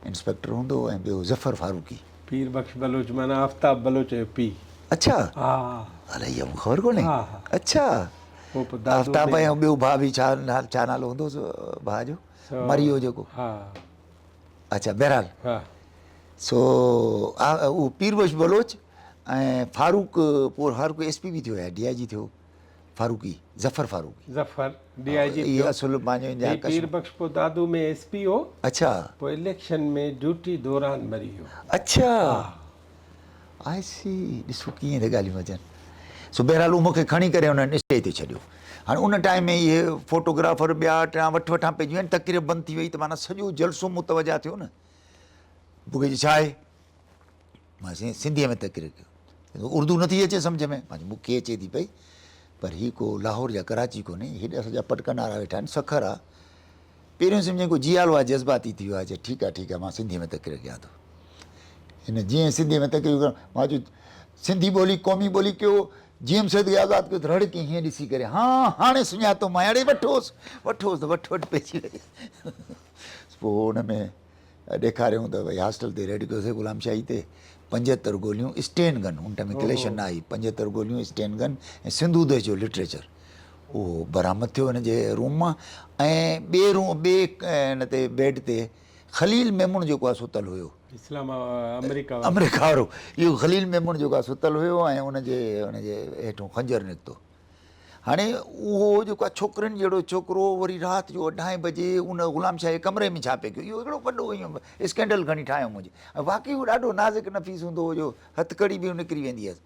انسپيڪٽر هوندو هو ۽ ٻيو ظفر فاروقي. پير بخش بلوچ معنيٰ آفتاب بلوچ جو پيء. اڇا ها. الائي اها مون کي خبر ڪونهي. ها ها. اڇا. پوء پوء دادو آفتاب ۽ ٻيو ڀاء به ڇا ڇا نالو هوندو هوس ڀاء جو مري ويو جيڪو. ها. اڇا بهرحال. ها. سو اهو پير بخش بلوچ ۽ فاروق پوء فاروق ايس پي به ٿيو يا ڊي I جي ٿيو. فاروقي، ظفر فاروقي. ظفر ڊي I جي ٿيو. اهي اصل پنهنجو ان جا هي پير بخش پوء دادو ۾ ايس پي هو. اڇا. پوء اليڪشن ۾ ڊيوٽي دوران مري ويو. اڇا. آء سي ڏسو ڪيئن ٿا ڳالهيون اچن. سو بهرحال هو مون کي کڻي ڪري انهن اسٽيج تي ڇڏيو. هاڻي ان ٽائيم ۾ اهي فوٽوگرافر ٻيا ٽيان وٺ وٺان پئجي ويا آهن تقرير بند ٿي وئي ته معنيٰ سڄو جلسو متوجه ٿيو نه. مون کي چيو ڇا آهي؟ مان سائين سنڌيء ۾ تقرير ڪيو. اردو نٿي اچي سمجهه ۾. مان چيو مون کي اچي ٿي پئي پر هي ڪو لاهور يا ڪراچي ڪونهي، هيڏا سڄا پٽڪن وارا ويٺا آهن، سکر آ. پهريون سمجهين ڪو جيالو آ، جذباتي ٿي ويو آ، چي ٺيڪ آ ٺيڪ آ مان سنڌيء ۾ تقرير ڪيان ٿو. هن جيئن سنڌيء ۾ تقرير ڪيو، مان چيو سنڌي ٻولي قومي ٻولي ڪيو، جي ايم سيد کي آزاد ڪيو ته رڙ ڪيائين هيئن ڏسي ڪري، ها هاڻي سڃاتو مانء، اڙي وٺوس وٺوس ته وٺ وٺ پئجي وئي. پوء ان ۾ ڏيکاريائون ته ڀئي هاسٽل تي ريڊ ڪيوسي غلام شاهي تي 75 گوليون اسٽين گن ان ٽائيم ڪليشن نه آئي 75 گوليون اسٽين گن ۽ سنڌو ديش جو لٽريچر اهو برآمد ٿيو هن جي روم مان ۽ ٻي روم ٻي ان تي بيڊ تي خليل ميمڻ جيڪو آهي ستل هيو اسلام آمريڪا وارو آمريڪا وارو اهو خليل ميمڻ جيڪو آهي ستل هيو ۽ ان جي ان جي هيٺون خنجر نڪتو هاڻي اهو جيڪو آهي ڇوڪرين جهڙو ڇوڪرو وري رات جو اڍائين بجي ان غلام شاهه جي ڪمري ۾ ڇا پئي ڪيو اهو هڪڙو وڏو ائين اسڪينڊل کڻي ٺاهيو منهنجي ۽ واقعي هو ڏاڍو نازڪ نفيس هوندو هو جو هٿڪڙي به نڪري ويندي هيس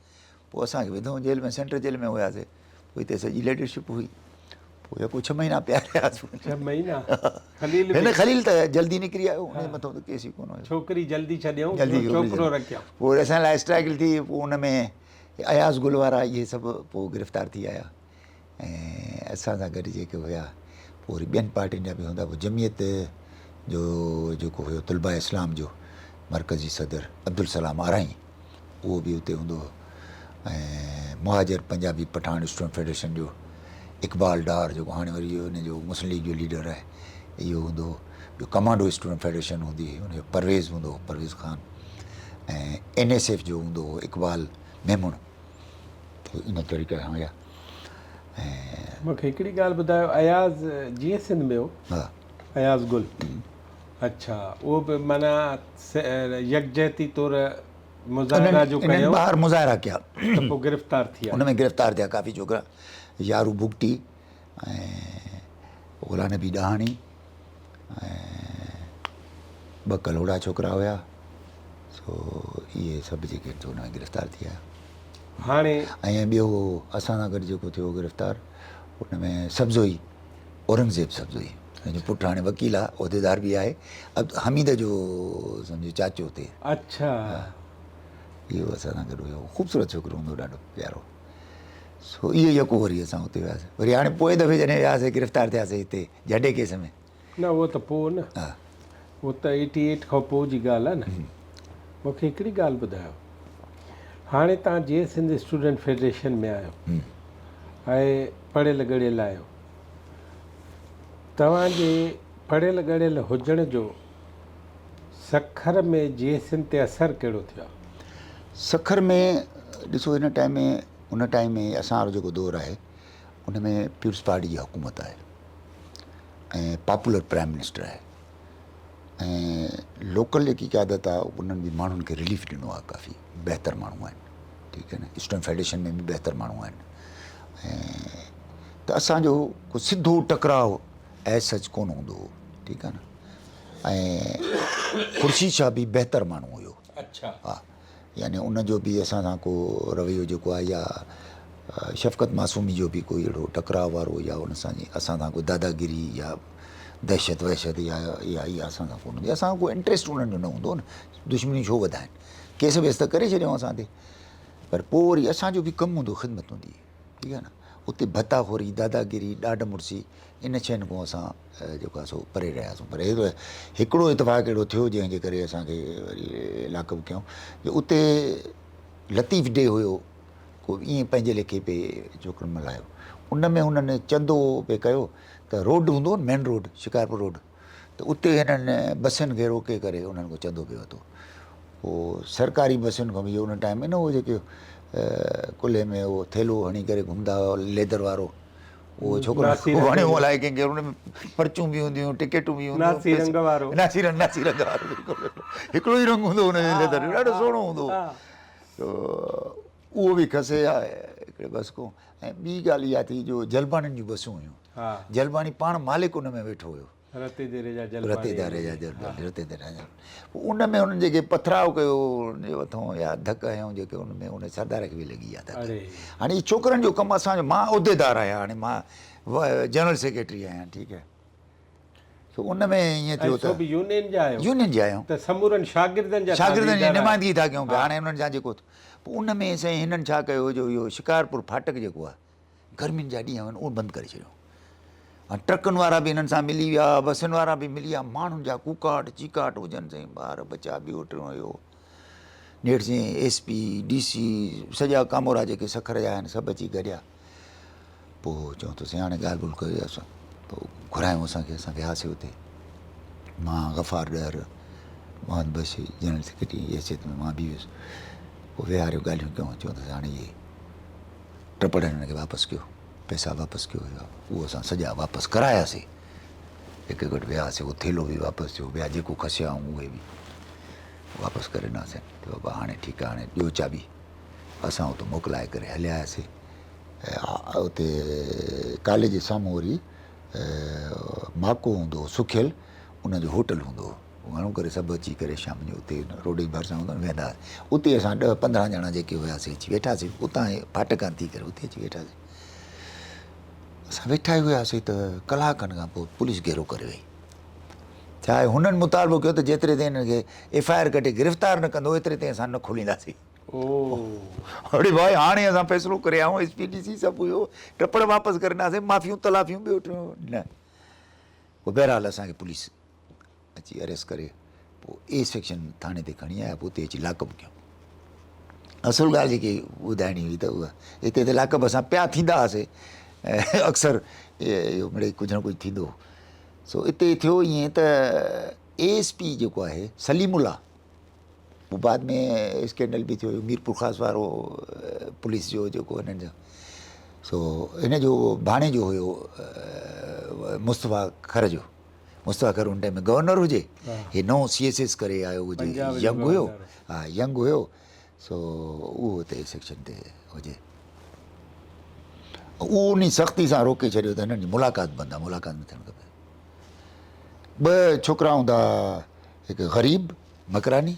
پوء اسان کي وڌو جيل ۾ سينٽرل جيل ۾ هياسي پوء هتي سڄي ليڊرشپ هئي. پوء يڪو ڇهه مهينا پيا رهياسون. ڇهه مهينا؟ خليل به؟ نه خليل ته جلدي نڪري آيو، ان جي مٿان ته ڪيس ئي ڪونه هيو. ڇوڪري جلدي ڇڏيائون، ڇوڪرو رکيائون. پوء اسان لاء اسٽرگل ٿي، پوء ان ۾ اياز گل وارا اهي سڀ پوء گرفتار ٿي آيا ۽ اسان سان گڏ جيڪي هيا پوء وري ٻين پارٽين جا به هوندا. پوء جمعيت جو جيڪو هيو طلباء اسلام جو مرڪزي صدر عبدالسلام آرائين اهو به اتي هوندو هو ۽ مهاجر پنجابي پٺاڻ اسٽوڊنٽ فيڊريشن جو اقبال ڊار جيڪو هاڻي وري ان جو مسلم ليگ جو ليڊر آهي اهو هوندو هو. ٻيو ڪمانڊو اسٽوڊنٽ فيڊريشن هوندي هئي ان جو پرويز هوندو هو، Parvez Khan ۽ N S F جو هوندو هو اقبال ميمڻ. ته ان طريقي سان هيا. ۽ مون کي هڪڙي ڳالهه ٻڌايو اياز جيئي سنڌ ۾ هو؟ ها. اياز گل اڇا اهو به معنيٰ يڪجهتي طور مظاهرا جو انهن ڪيو ٻاهر مظاهرا ڪيا ته پوء گرفتار ٿي ان ۾ گرفتار ٿيا ڪافي ڇوڪرا يارو بگٽي ۽ غلام نبي ڏاهاڻي ۽ ٻه ڪلهوڙا ڇوڪرا هيا سو اهي سڀ جيڪي آهن سو ان ۾ گرفتار ٿي آيا. هاڻي ۽ ٻيو اسان سان گڏ جيڪو ٿيو گرفتار ان ۾ سبزوئي اورنگزيب سبزوئي ان جو پٽ هاڻي وڪيل آهي عهديدار به آهي حميد جو سمجهو چاچو ٿئي. اڇا. ها اهو اسان سان گڏ هيو خوبصورت ڇوڪرو هوندو ڏاڍو پيارو سو اهو يڪو وري اسان اتي وياسي وري هاڻي پوئين دفعي جڏهن وياسي گرفتار ٿياسي هتي جهنڊي ڪيس ۾. نه اهو ته پوء نه ها. اهو ته ايٽي ايٽ کان پوء جي ڳالهه آهي نه. مون کي هڪڙي ڳالهه ٻڌايو هاڻي توهان جي سنڌ اسٽوڊنٽ فيڊريشن ۾ آهيو ۽ پڙهيل ڳڙهيل آهيو توهان جي پڙهيل ڳڙهيل هجڻ جو سکر ۾ جي سنڌ تي اثر ڪهڙو ٿيو آهي؟ سکر ۾ ڏسو هن ٽائيم ۾ ان ٽائيم ۾ اسان وارو جيڪو دور آهي ان ۾ پيپلز پارٽي جي حڪومت آهي ۽ پاپولر پرائم منسٽر آهي ۽ لوڪل جيڪي قيادت آهي انهن به ماڻهن کي رليف ڏنو آهي ڪافي بهتر ماڻهو آهن ٺيڪ آهي نه اسٽوڊنٽ فيڊريشن ۾ به بهتر ماڻهو آهن ۽ ته اسانجو ڪو سڌو ٽڪراء ايز سچ ڪونه هوندو هو ٺيڪ آهي نه ۽ خورشيد شاهه به بهتر ماڻهو هيو اڇا ها يعني ان جو به اسان سان ڪو رويو جيڪو آهي يا شفقت معصومي جو به ڪوئي اهڙو ٽڪراء وارو يا ان سان اسان سان ڪو داداگيري يا دهشت وحشت يا اها اها اسان سان ڪونه هوندي اسان ڪو انٽريسٽ انهن جو نه هوندو هو نه دشمني ڇو وڌائن ڪيس ويس ته ڪري ڇڏيائون اسان تي پر پوء وري اسان جو به ڪم هوندو خدمت هوندي ٺيڪ آهي نه اتي ڀتا خوري داداگيري ڏاڍ مڙسي ان شين کان اسان جيڪو آهي سو پري رهياسون پر هڪڙو اتفاق اهڙو ٿيو جنهن جي ڪري اسان کي وري لاڪ اپ ڪيائون جو اتي لطيف ڊي هيو ڪو ائين پنهنجي ليکي پئي ڇوڪرن ملهايو ان ۾ هنن چندو پئي ڪيو ته روڊ هوندو هو نه مين روڊ شڪارپور روڊ ته اتي هنن بسن کي روڪي ڪري انهن کان چندو پئي ورتو پوء سرڪاري بسن کان به اهو ان ٽائيم ۾ نه هو جيڪي ڪلهي ۾ اهو ٿيلهو هڻي ڪري گهمندا هئا ليدر وارو اهو ڇوڪرو وڻيو الائي ڪنهن کي ان ۾ پرچون به هونديون هيون ٽڪيٽون به هونديون ناسي رنگ وارو ناسي رنگ ناسي رنگ وارو بلڪل هڪڙو ئي رنگ هوندو هو ان جو ليدر ڏاڍو سهڻو هوندو هو ته اهو به کسي آيا هڪڙي بس کان ۽ ٻي ڳالهه اها ٿي جو جلباڻين جون بسون هيون جلباڻي پاڻ مالڪ ان ۾ ويٺو هيو رتي ديري جا جلباڻي رتي ديري جا جلباڻي رتي ديري جا جلباڻي پوء ان ۾ انهن جيڪي پٿراء ڪيو ان جي مٿان يا ڌڪ هنيائون جيڪي ان ۾ ان سردار کي به لڳي اها ڌڪ هاڻي هي ڇوڪرن جو ڪم اسان جو مان عهديدار آهيان هاڻي مان جنرل سيڪريٽري آهيان ٺيڪ آهي سو ان ۾ ائين ٿيو ته سو به يونين جا آهيو يونين جا آهيون ته سمورن شاگردن جا شاگردن جي نمائندگي ٿا ڪيون پيا هاڻي انهن سان جيڪو پوء ان ۾ سائين هنن ڇا ڪيو جو اهو شڪارپور ڦاٽڪ جيڪو آهي گرمين جا ڏينهن هئن اهو بند ڪري ڇڏيو هاڻي ٽرڪن وارا به هنن سان ملي ويا بسن وارا به ملي ويا ماڻهن جا ڪوڪاٽ چيڪاٽ هجن سائين ٻار ٻچا ٻيو ٽيون اهو نيٺ سائين ايس پي ڊي سي سڄا ڪامورا جيڪي سکر جا آهن سڀ اچي گڏيا پوء چون ته سائين هاڻي ڳالهه ٻولهه ڪري اسان پوء گهرايون اسان کي اسان وياسي اتي مان غفار ڏهر محمد بخش جنرل سيڪريٽري جي حيثيت ۾ مان به ويس پوء ويهاريو ڳالهيون ڪيون چون ته هاڻي اهي ٽپڙ هنن کي واپس ڪيو پئسا واپس ڪيو اهو اسان سڄا واپس ڪراياسي هڪ هڪ وٽ وياسي اهو ٿيلهو به واپس ٿيو ٻيا جيڪو کسيا آهيون اهي به واپس ڪري ڏناسين ته بابا هاڻي ٺيڪ آهي هاڻي ڏيو چاٻي اسان اتو موڪلائي ڪري هليا آياسي اتي ڪاليج جي سامهون وري ماڪو هوندو هو سکيل ان جو هوٽل هوندو هو گهڻو ڪري سڀ اچي ڪري شام جو اتي روڊ جي ڀرسان هوندو ويهندا هئاسين اتي اسان ڏهه پندرهن ڄڻا جيڪي هياسي اچي ويٺاسي اتان ڦاٽڪان ٿي ڪري اتي اچي ويٺاسي. اسان ويٺا ئي هياسين ته ڪلاڪ کن کان پوء پوليس گهيرو ڪري وئي. ڇا آهي هنن مطالبو ڪيو ته جيتري تائين هنن کي ايف I R ڪٽي گرفتار نه ڪندو ايتري تائين اسان نه کولينداسين. اڙي ڀائي هاڻي اسان فيصلو ڪري آيا آهيون ايس پي ڊي سي سڀ هيو ٽپڙ واپس ڪري ڏناسين معافيون تلافيون ٻيو ٽيون نه پوء بهرحال اسان کي پوليس اچي اريسٽ ڪري پوء اي سيڪشن ٿاڻي تي کڻي آيا پوء اتي اچي لاڪ اپ ڪيو اصل ڳالهه جيڪي ٻڌائڻي هئي ته اها هتي ته لاڪ اپ اسان پيا ٿيندا هئاسي اڪثر اهو مڙئي ڪجهه نه ڪجهه ٿيندو هو سو اتي ٿيو ائين ته اي ايس پي جيڪو آهي سليم الله پوء بعد ۾ اسڪينڊل به ٿيو ميرپور خاص وارو پوليس جو جيڪو هنن جو سو هن جو ڀاڻيجو هيو مصطفيٰ کر جو مصطفيٰ کر ان ٽائيم ۾ گورنر هجي هي نئون سي ايس ايس ڪري آيو هجي ينگ هيو ها ينگ هيو سو اهو اتي سيڪشن تي هجي اهو انهي سختي سان روڪي ڇڏيو ته هنن جي ملاقات بند آهي ملاقات نه ٿيڻ کپي ٻه ڇوڪرا هوندا هڪ غريب مڪراني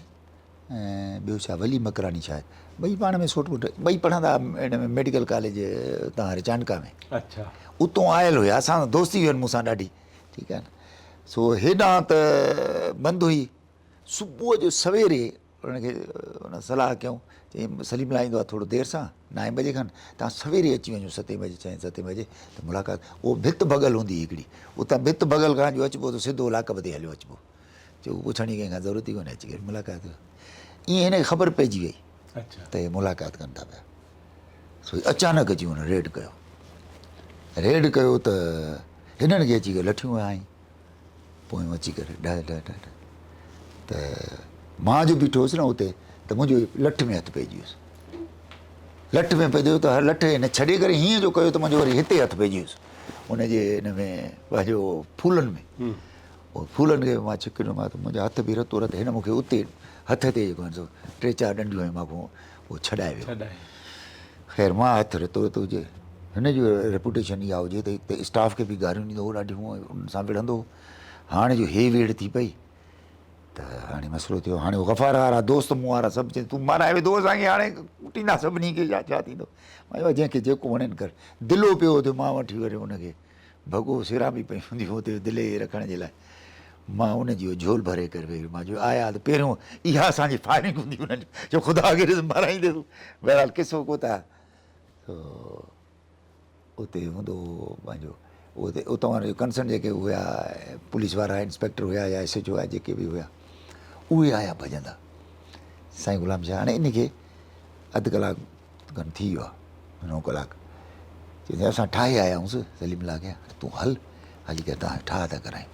۽ ٻيو ڇا ولي مڪراني شايد ٻئي پاڻ ۾ سوٽ پٽ ٻئي پڙهندا ان ۾ ميڊيڪل ڪاليج تان هر چانڊڪا ۾ اچھا اتو آيل هيا اسان دوستي هئي مون سان ڏاڍي ٺيڪ آهي نه سو هيڏانهن ته بند هئي صبح جو سويري انهن کي ان صلاح ڪيائون چيائين سليم لاء ايندو آهي ٿورو دير سان نائين بجي کن تان سويري اچي وڃو ستين بجي ڇهين ستين بجي ته ملاقات اهو ڀت ڀڳل هوندي هڪڙي اتان ڀت ڀڳل کان جو اچبو ته سڌو لاڪپ تي هليو اچبو چيو پڇڻ جي ڪنهن کان ضرورت ئي ڪونهي اچي ڪري ملاقات ڪيو ائين هن کي خبر پئجي وئي ته هي ملاقات ڪن ٿا پيا سو اچانڪ اچي هن ريڊ ڪيو ريڊ ڪيو ته هنن کي اچي ڪري لٺيون هنيائين پويون اچي ڪري ڊهه ڊهه ڊهه ڊهه ته مان جو بيٺو هوس نه اتي ته منهنجو لٺ ۾ هٿ پئجي ويس لٺ ۾ پئجي ويو ته لٺ هن ڇڏي ڪري هيئن جو ڪيو ته منهنجو وري هتي هٿ پئجي ويس ان جي ان ۾ پنهنجو ڦولن ۾ ڦولن کي مان ڇڪ ڏنو ته منهنجا هٿ به رتو رت هن مون کي اتي هٿ تي جيڪو آهي سو ٽي چار ڏنڊيون هنيون مان کان اهو ڇڏائي ويو خير مان هٿ رتو رتو هجي هن جو ريپوٽيشن اها هجي ته هڪ ته اسٽاف کي به گاريون ڏيندو هو ڏاڍيون انهن سان وڙهندو هو هاڻي جو هي ويڙهه ٿي پئي ته هاڻي مسئلو ٿيو هاڻي غفار وارا دوست مون وارا سڀ چون تون مارائي وڌو اسان کي هاڻي ڪٽيندا سڀني کي يا ڇا ٿيندو مان چيو جنهن کي جيڪو وڻين ڪر دلو پيو ٿيو مان وٺي وري ان کي ڀڳو سران به پيون هونديون اتي دلي رکڻ جي لاء مان ان جي جهول ڀري ڪري ويهي مان چيو آيا ته پهريون اها اسان جي فائرنگ هوندي انهن جو خدا کي ڏس مارائيندي بهرحال قصو ڪوتاهه سو اتي هوندو هو پنهنجو اتي اتان وارا ڪنسرن جيڪي هيا پوليس وارا انسپيڪٽر هيا يا ايس ايڇ او هيا جيڪي به هيا اهي آيا ڀڄندا سائين غلام شاهه هاڻي ان کي اڌ ڪلاڪ کن ٿي ويو آهي نو ڪلاڪ چيائين اسان ٺاهي آيا آهيونس سليم الله کي تون هل هلي ڪري تان ٺاهه ٿا ڪرايون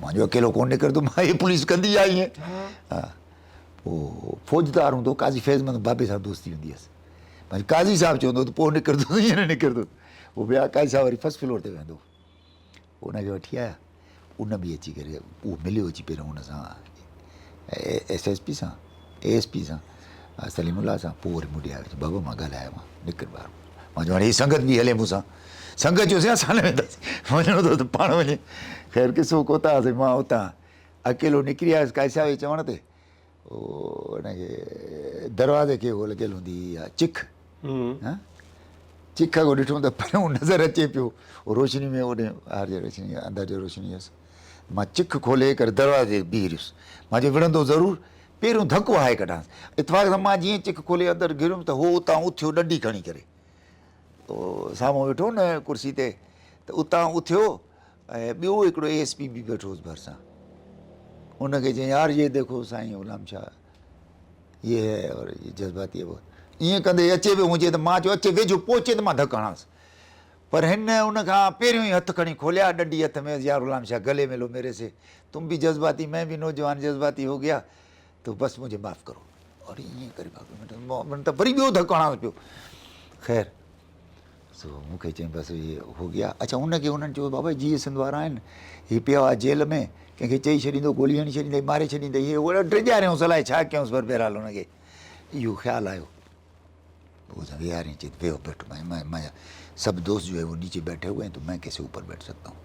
مان جو اڪيلو ڪون نڪرندو مان هي پوليس ڪندي آئي ائين ها پوء فوجدار هوندو قاضي فيض محمد بابي سان دوستي هوندي هيس باقي قاضي صاحب چوندو ته پوء نڪرندو ائين نه نڪرندو پوء ٻيا قاضي صاحب وري فرسٽ فلور تي ويهندو پوء ان کي وٺي آيا ان به اچي ڪري اهو مليو اچي پهريون ان سان ايس ايس پي سان اي ايس پي سان سليم الله سان پوء وري مون ڏي آيو چي بابا مان ڳالهايو مان نڪر ٻاهر مان چيو هاڻي هي سنگت به هلي مون سان سنگت چيوسين اسان نه وينداسين وڃڻو اٿو ته پاڻ وڃي خير قصو ڪوتاهه سائين مان اتان اڪيلو نڪري آيس قاضي صاحب جي چوڻ تي ان کي دروازي کي هو لڳل هوندي هئي اها چک ها چک کي ڏٺم ته پريون نظر اچي پيو روشني ۾ اوڏي هار جي روشني اندر جي روشني هيس مان چک کولي ڪري دروازي تي بيهي رهيس مان چيو وڙهندو ضرور پهريون ڌڪ وهائي ڪڍانس اتفاق سان مان جيئن چک کولي اندر گهريم ته هو اتان اٿيو ڏنڊي کڻي ڪري سامهون ويٺو نه ڪرسي تي ته اتان اٿيو ۽ ٻيو هڪڙو اي ايس پي به ويٺو هوس ڀرسان ان کي چيائين يار يي ديکو سائين غلام شاهه يي هي اور يي جذباتي هي بهت ائين ڪندي اچي ويو منهنجي ته مان چيو اچي ويجهو پهچي ته مان ڌڪ هڻانس پر هن ان کان پهريون ئي هٿ کڻي کوليا ڏنڊي هٿ ۾ هيس يار غلام شاهه گلي ملو ميري سي تم به جذباتي مين به نوجوان جذباتي هو گيا تو بس مجهي معاف ڪرو اور ائين ڪري ته وري ٻيو ڌڪ هڻانس پيو خير سو مون کي چيائين بس هي هو گيا. اڇا ان کي انهن چيو بابا جيئي سنڌ وارا آهن هي پيا هئا جيل ۾ ڪنهن کي چئي ڇڏيندو گولي هڻي ڇڏيندئي ماري ڇڏيندئي هي هو ڊيڄاريائونس الائي ڇا ڪيائونس پر بهرحال ان کي اهو خيال آيو پوء اسان ويهارين چي ويهو بيٺو مين مين مين سب دوست جو هي وہ نيچي بيٺي هوئي هين تو مين ڪيسي اوپر بيٺ سڪتا هون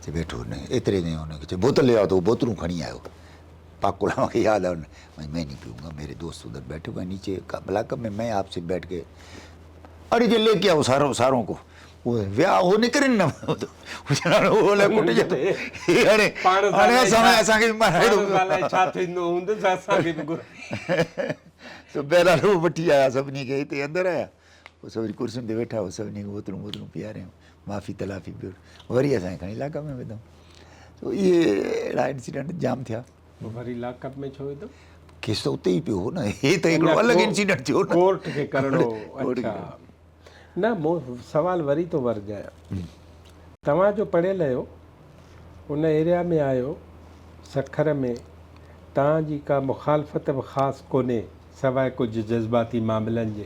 چي بيٺو نه ايتري ۾ ان کي چي بوتل لي آئو ته هو بوتلون کڻي آيو پاڪ الله کي ياد آيو مين نهين پيونگا ميري دوست ادھر بيٺي هوئي هين نيچي بلاڪ ۾ مين آپ سي بيٺ ڪي اڙي جي ليڪي آئو سارو سارون ڪو پوء ويا هو نڪرن نه هو الائي ڪٽجي ٿو هي هاڻي هاڻي اسان اسان کي به مارائي ٿو ڇا ٿيندو هوندس اسان کي به گهرائي سو بهرحال هو وٺي آيا سڀني کي هتي اندر آيا پوء سڀ وري ڪرسين تي ويٺا هو سڀني کي بوتلون بوتلون پياريائون معافي تلافي پيو وري اسان کي کڻي لاڪ اپ ۾ وڌائون سو اهي اهڙا انسيڊنٽ جام ٿيا پوء وري لاڪ اپ ۾ ڇو وڌو؟ ڪيس ته اتي ئي پيو هو نه هي ته هڪڙو الڳ انسيڊنٽ ٿيو نه ڪورٽ کي ڪرڻو اڇا نه مون سوال وري ٿو ورجايان توهان جو پڙهيل آهيو ان ايريا ۾ آهيو سکر ۾ توهان جي ڪا مخالفت به خاص ڪونهي سواء ڪجهه جذباتي معاملن جي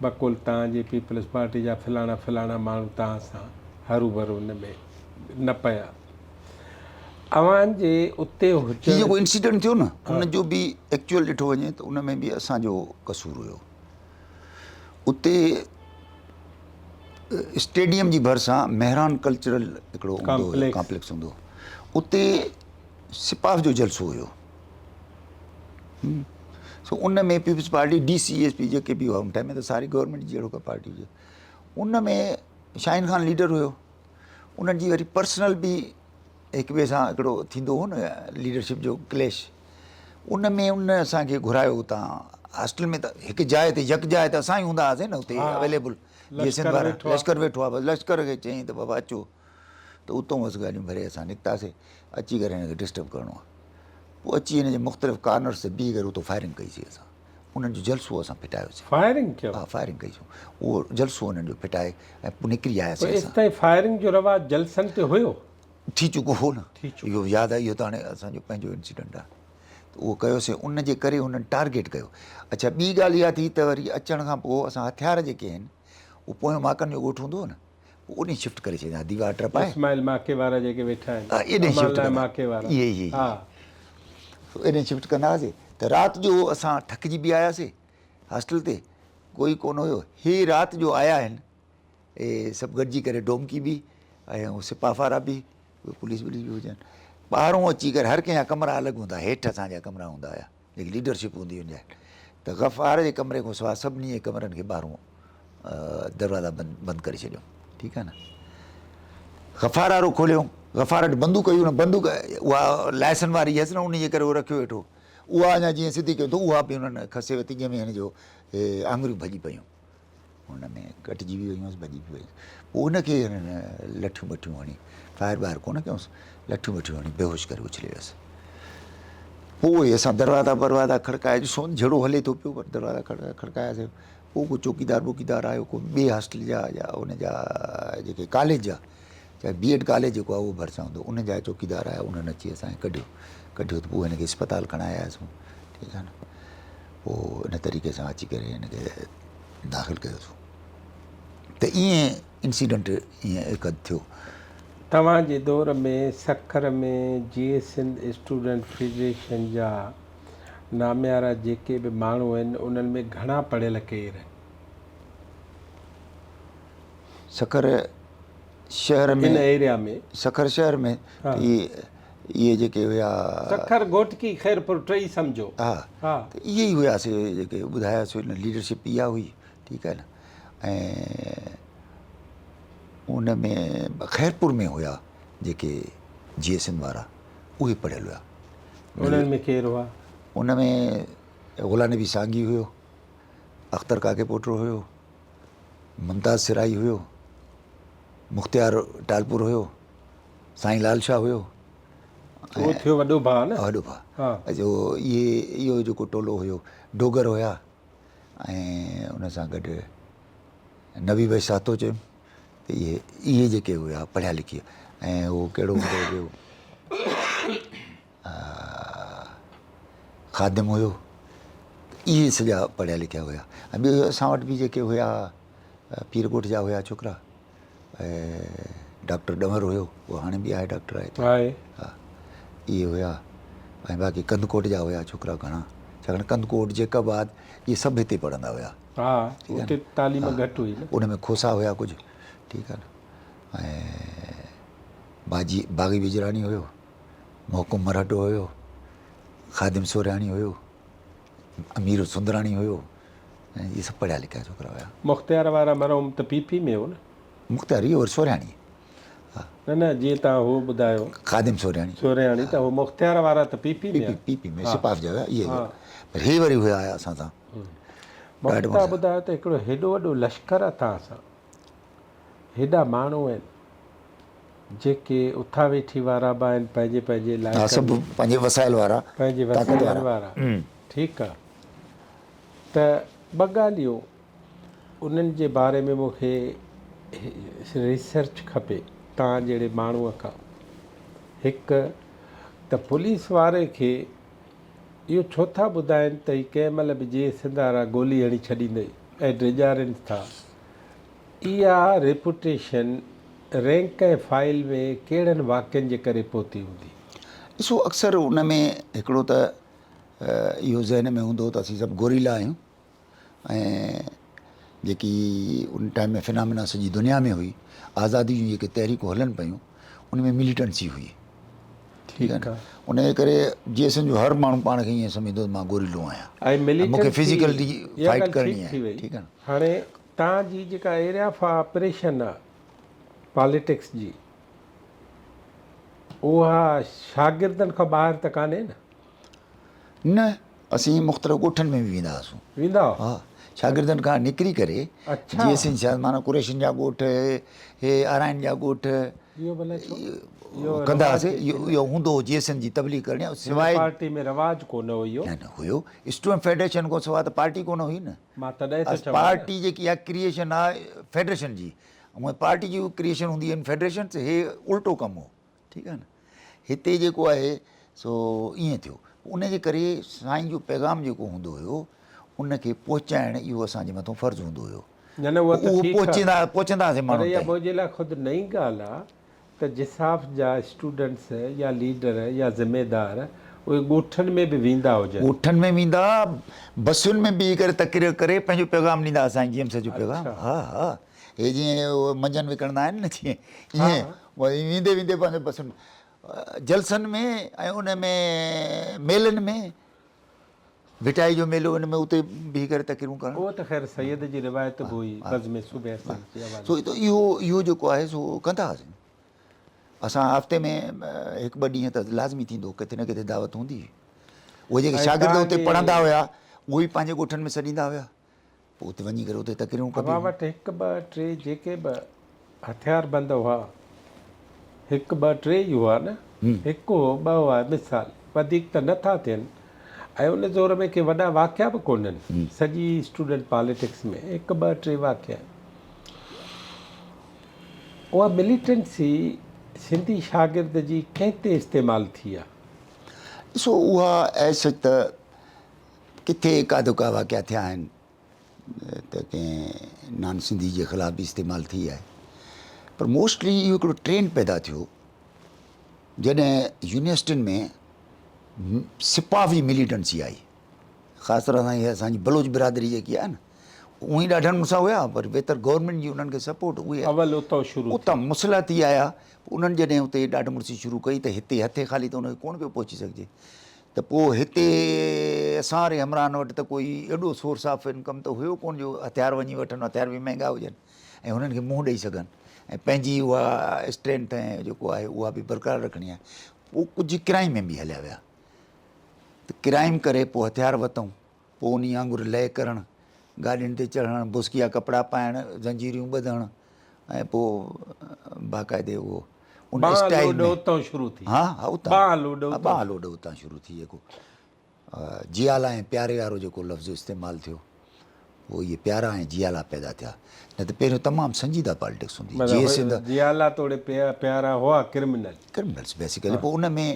بقول توهان جي پيپلز پارٽي جا فلاڻا فلاڻا ماڻهو توهان سان هروڀرو ان ۾ نه پيا اوهان جي اتي هجڻ. هي جيڪو انسيڊنٽ ٿيو نه ان جو به ايڪچوئل ڏٺو وڃي ته ان ۾ به اسان جو قصور هيو. اتي اسٽيڊيم جي ڀرسان مهران ڪلچرل هڪڙو هوندو هيو ڪامپليڪس هوندو هو اتي سپاف جو جلسو هيو سو ان ۾ peoples party D C S P جيڪي به هئا ان ٽائيم ۾ ته ساري گورنمينٽ جي جهڙو ڪا پارٽي هجي ان ۾ شاهين خان ليڊر هيو انهن جي وري پرسنل به هڪ ٻئي سان هڪڙو ٿيندو هو نه ليڊرشپ جو ڪليش ان ۾ ان اسان کي گهرايو اتان هاسٽل ۾ ته هڪ جاء تي يڪ جاء ته اسان ئي هوندا هئاسين نه اتي اويليبل جي سنڌ وارا لشڪر ويٺو آهي بس لشڪر کي چيائين ته بابا اچو ته اتون بس گاڏيون ڀري اسان نڪتاسي اچي ڪري هن کي ڊسٽرب ڪرڻو آهي پوء اچي هن جي مختلف ڪارنرس تي بيهي ڪري اتو فائرنگ ڪئي سي اسان انهن جو جلسو اسان ڦٽايوسين. فائرنگ ڪيو؟ ها فائرنگ ڪئي سون. اهو جلسو انهن جو ڦٽائي ۽ پوء نڪري آياسين اسان. ايستائين فائرنگ جو رواج جلسن تي هيو؟ ٿي چڪو هو نه. ٿي چڪو. اهو ياد آهي اهو ته هاڻي اسان جو پنهنجو انسيڊنٽ آهي ته اهو ڪيوسين ان جي ڪري انهن ٽارگيٽ ڪيو. اڇا ٻي ڳالهه اها ٿي ته وري اچڻ کان پوء اسان هٿيار جيڪي آهن اهو پويون ماڪن جو ڳوٺ هوندو هو نه پوء اوڏي شفٽ ڪري ڇڏيا ديوار ٽپائي. اسماعيل ماڪي وارا جيڪي ويٺا آهن. ها ايڏي امان شفٽ لاء ڪندا ماڪي وارا. اهي اهي ها. سو ايڏي شفٽ ڪندا هئاسي ته رات جو اسان ٿڪجي به آياسي هاسٽل تي ڪوئي ڪونه هيو هي رات جو آيا آهن اهي سڀ گڏجي ڪري ڊومڪي به ۽ سپاف وارا به پوليس وليس به هجن ٻاهرون اچي ڪري هر ڪنهن جا ڪمرا الڳ هوندا هيٺ اسان جا ڪمرا هوندا هيا جيڪي ليڊرشپ هوندي هئي ان جا ته غفار جي ڪمري کان سواء سڀني جي ڪمرن کي ٻاهرون دروازا بند بند ڪري ڇڏيو ٺيڪ آهي نه غفار وارو کوليو غفار وٽ بندوق هئي ان بندوق اها لائسن واري هيس نه ان جي ڪري اهو رکيو ويٺو اها اڃا جيئن سڌي ڪيو ته اها به انهن کسي ورتي جنهن ۾ هن جو آڱريون ڀڄي پيون ان ۾ ڪٽجي به ويون ڀڄي به ويون پوء ان کي هنن لٺيون ٻٺيون هڻي فائر وائر ڪونه ڪيونس لٺيون ٻٺيون هڻي بيهوش ڪري اڇلي ويس پوء اسان دروازا بروازا کڙڪائي ڏسون جھڙو هلي ٿو پيو پر دروازا کڙڪاياسين پوء ڪو چوڪيدار ٻوڪيدار آيو ڪو ٻئي هاسٽل جا يا ان جا جيڪي ڪاليج جا چاهي بي ايڊ ڪاليج جيڪو آهي اهو ڀرسان هوندو ان جا چوڪيدار آيا انهن اچي اسان کي ڪڍيو ڪڍيو ته پوء هن کي اسپتال کڻائي آياسون ٺيڪ آهي نه پوء ان طريقي سان اچي ڪري هن کي داخل ڪيوسون ته ائين انسيڊنٽ ائين هڪ اڌ ٿيو. توهان جي دور ۾ سکر ۾ جيئي سنڌ اسٽوڊنٽ فيڊريشن جا ناميارا جيڪي به ماڻهو آهن انهن ۾ گهڻا پڙهيل ڪير آهن؟ سکر شهر ۾. ان ايريا ۾. سکر شهر ۾ ته اهي جيڪي هيا. سکر، گهوٽڪي، خيرپور ٽئي سمجهو. ها ته اهي ئي هيا سي جيڪي ٻڌايا سو ليڊرشپ اها هئي ٺيڪ آهي نه ۽ ان ۾ خيرپور ۾ هيا جيڪي جي ايس ايم وارا اهي پڙهيل هيا. انهن ۾ ڪير هئا؟ ان ۾ غلام نبي سانگي هيو، اختر ڪاڪي پوٽو هيو، ممتاز سرائي هيو، مختيار ٽالپور هيو، سائين لال شاهه هيو. اهو ٿيو وڏو ڀاء نه؟ وڏو ڀاء. اهو اهو جيڪو ٽولو هيو ڊوگر هيا ۽ ان سان گڏ نبي بخش سهتو چيم ته اهي اهي جيڪي هيا پڙهيا لکيا ۽ اهو ڪهڙو هوندو هو ٻيو خادم هيو اهي سڄا پڙهيا لکيا هيا ۽ ٻيو اسان وٽ به جيڪي هيا پير ڳوٺ جا هيا ڇوڪرا ۽ ڊاڪٽر ڏنور هيو اهو هاڻي به آهي ڊاڪٽر آهي آهي ها اهي هيا ۽ باقي ڪنڌڪوٽ جا هيا ڇوڪرا گهڻا ڇاڪاڻ ڪنڌڪوٽ جيڪب آباد اهي سڀ هتي پڙهندا هيا ها اتي تعليم گهٽ هئي نه ان ۾ کوسا هيا ڪجهه ٺيڪ آهي نه ۽ باجي باغي بجراڻي هيو محڪم مرهٽو هيو، خادم سورياڻي هيو، امير سندراڻي هيو. ۽ اهي سڀ پڙهيا لکيا ڇوڪرا هيا. مختيار وارا مرحوم ته پي پي ۾ هو نه؟ مختيار اهو وري سورهياڻي. ها. نه نه جيئن توهان هو ٻڌايو. خادم سورهياڻي. سورهياڻي ته هو مختيار وارا ته پي پي ۾ ها. پي پي ۾ سپاف جا هيا اهي هيا پر هي وري هيا اسان سان. مون کي توهان ٻڌايو ته هڪڙو هيڏو وڏو لشڪر آ توهان سان هيڏا ماڻهو آهن جيڪي اٿا ويٺي وارا به آهن پنهنجي پنهنجي علائقن ۾ سڀ پنهنجي وسائل وارا پنهنجي وسيلن وارا ٺيڪ آ ته ٻه ڳالهيون انهن جي باري ۾ مون کي ريسرچ کپي توهان جهڙي ماڻهوء کان هڪ ته پوليس واري کي اهو ڇو ٿا ٻڌائين ته هي ڪنهن مهل به جيئي سنڌ وارا گولي هڻي ڇڏيندئي ۽ ڊيڄارين ٿا. اها ريپوٽيشن رينڪ ۽ فائل ۾ ڪهڙن واقعن جي ڪري پهتي هوندي؟ ڏسو اڪثر ان ۾ هڪڙو ته اهو ذهن ۾ هوندو ته اسين سڀ گوريلا آهيون ۽ جيڪي ان ٽائيم ۾ فنامينا سڄي دنيا ۾ هئي آزادي جون جيڪي تحريڪون هلن پيون ان ۾ مليٽنسي هئي ٺيڪ آهي ان جي ڪري جي ايس اين جو هر ماڻهو پاڻ کي ائين سمجهندو ته مان گوريلو آهيان مون کي فزيڪلي فائٽ ڪرڻي آهي ٺيڪ آهي هاڻي تان جي جيڪا ايريا آف آپريشن آهي پاليٽڪس جي اها شاگردن کان ٻاهر ته ڪانهي نه نه اسين مختلف ڳوٺن ۾ به ويندا هئاسون. ويندا هئا؟ ها شاگردن کان نڪري ڪري جي ايس اين شاهه معنيٰ قريشين جا ڳوٺ هي آرائين جا ڳوٺ اهو ڀلا ڇو؟ اهو ڪندا هئاسين اهو هوندو هو جي ايس اين جي تبليغ ڪرڻي سواء پارٽي ۾ رواج ڪونه هو اهو. نه نه هيو اسٽوڊنٽ فيڊريشن کان سواء ته پارٽي ڪونه هئي نه. مان تڏهن ٿو چوان. پارٽي جيڪي آهي ڪريئيشن آهي فيڊريشن جي هونئن پارٽي جي ڪريئيشن هوندي آهي فيڊريشن هي الٽو ڪم هو. ٺيڪ آهي نه هتي جيڪو آهي سو ائين ٿيو ان جي ڪري سائين جو پيغام جيڪو هوندو هيو ان کي پهچائڻ اهو اسان جي مٿو فرض هوندو هيو نه نه اها ته اهو ٺيڪ پهچيندا پهچندا هئاسين پر ماڻهن اها تائين منهنجي لاء خود نئين ڳالهه آهي ته جساف جا اسٽوڊنٽس يا ليڊر يا ذميدار اهي ڳوٺن ۾ به ويندا هجن. ڳوٺن ۾ ويندا بسن ۾ بيهي ڪري تقرير ڪري پنهنجو پيغام ڏيندا هئا سائين جي ايم سيد جو پيغام ها ها هي جيئن منجهن وڪڻندا آهن نه جيئن ائين وري ويندي ويندي پنهنجو بسن جلسن ۾ ۽ ان ۾ ميلن ۾ ڀٽائي جو ميلو ان ۾ اتي بيهي ڪري تقريرون ڪرڻ. اهو ته خير سيد جي روايت به هئي بزم صبح سيد جي حوالي سو اهو اهو جيڪو آهي سو ڪندا هئاسين اسان هفتي ۾ هڪ ٻه ڏينهن ته لازمي ٿيندو ڪٿي نه ڪٿي دعوت هوندي هئي اهي جيڪي شاگرد اتي پڙهندا هيا اهي ئي پنهنجي ڳوٺن ۾ سڏيندا هيا پوء اتي وڃي ڪري اتي تقريرون ڪبيون اوهان وٽ هڪ ٻه ٽي جيڪي به هٿيار بند هئا، هڪ ٻه ٽي ئي هئا نه؟ هڪ هو ٻه هئا مثال وڌيڪ ته نه ٿا ٿين ۽ ان دور ۾ ڪي وڏا واقعا به ڪونهن سڄي اسٽوڊنٽ پاليٽڪس ۾ هڪ ٻه ٽي واقعا آهن. اها مليٽنسي سنڌي شاگرد جي ڪنهن تي استعمال ٿي آهي؟ ڏسو اها ايز سچ ته ڪٿي اڪا دڪا واقعا ٿيا آهن ته ڪنهن نان سنڌي جي خلاف به استعمال ٿي آهي پر موسٽلي اهو هڪڙو ٽرينڊ پيدا ٿيو جڏهن يونيورسٽين ۾ سپاهي مليٽنسي آئي خاص طرح سان هي اسانجي بلوچ برادري جيڪي آهي نه اهي ڏاڍن مون سان هيا پر ويتر گورنمينٽ جي انهن کي سپورٽ اهي اول اتان شروع اتان مسلح ٿي آيا انهن جڏهن اتي ڏاڍ مڙسي شروع ڪئي ته هتي هٿي خالي ته ان کي ڪونه پيو پهچي سگهجي ته پوء هتي اسان واري همراهن وٽ ته ڪوئي ايڏو سورس آف انڪم ته هيو ڪونه جو هٿيار وڃي وٺن، هٿيار به مهنگا هجن ۽ هنن کي منهن ڏئي سگهن ۽ پنهنجي اها اسٽرينٿ ۽ جيڪو آهي اها به برقرار رکڻي آهي. پوء ڪجهه ڪرائيم ۾ به هليا ويا ته ڪرائيم ڪري پوء هٿيار ورتائون، پوء انهي آنگر لئه ڪرڻ، گاڏين تي چڙهڻ، بوسڪيا ڪپڙا پائڻ، زنجيريون ٻڌڻ ۽ پوء باقاعدي اهو ان ٻانهن اسٽائل لوڏ ۾ اتان شروع ٿي. ها ها اتان ٻانهن لوڏ ها اتان ٻانهن لوڏ اتان شروع ٿي جيڪو جيالا ۽ پياري وارو جيڪو لفظ استعمال ٿيو پوء اهي پيارا ۽ جيالا پيدا ٿيا نه ته پهريون تمام سنجيده پالٽڪس هوندي هئي جي سنڌ جيالا توڙي پيارا هئا ڪرمنل ڪرمنلس بيسيڪلي پوء ان ۾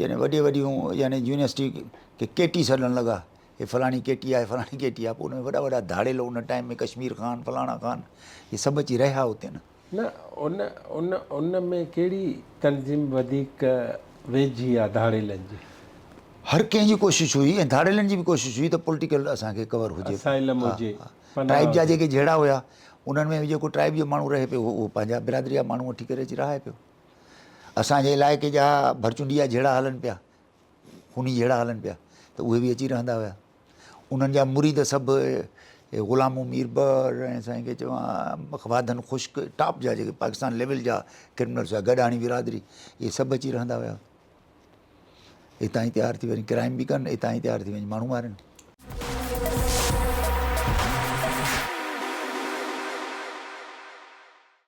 يعني وڏي وڏيون يعني يونيورسٽي کي ڪيٽي سڏڻ لڳا هي فلاڻي ڪيٽي آهي فلاڻي ڪيٽي آهي پوء ان ۾ وڏا وڏا ڌاڙيل ان ٽائيم ۾ ڪشمير خان فلاڻا خان هي سڀ اچي رهيا اتي نه. نه ان ان ان ۾ ڪهڙي تنظيم وڌيڪ ويجهي آ ڌاڙيلن جي؟ هر ڪنهن جي ڪوشش هئي ۽ ڌاڙيلن جي به ڪوشش هئي ته پوليٽيڪل اسان کي ڪور هجي. اسائلم هجي، پناهه ٽرائيب جا هجي. جيڪي جهيڙا هيا انهن ۾ به جيڪو ٽرائيب جو ماڻهو رهي پيو اهو پنهنجا برادري جا ماڻهو وٺي ڪري اچي رهائي پيو. اسان جي علائقي جا ڀرچونڊي جا جهيڙا هلن پيا، خوني جهيڙا هلن پيا ته اهي به اچي رهندا هيا. انهن جا مريد سڀ غلام ميربر ۽ سائين کي چوان واڌن خشڪ ٽاپ جا جيڪي پاڪستان ليول جا ڪرمنلز هيا گڏاڻي برادري اهي سڀ اچي رهندا هيا. اتان ئي تيار ٿي وڃي ڪرائم به ڪن اتان ئي تيار ٿي وڃي ماڻهو مارين.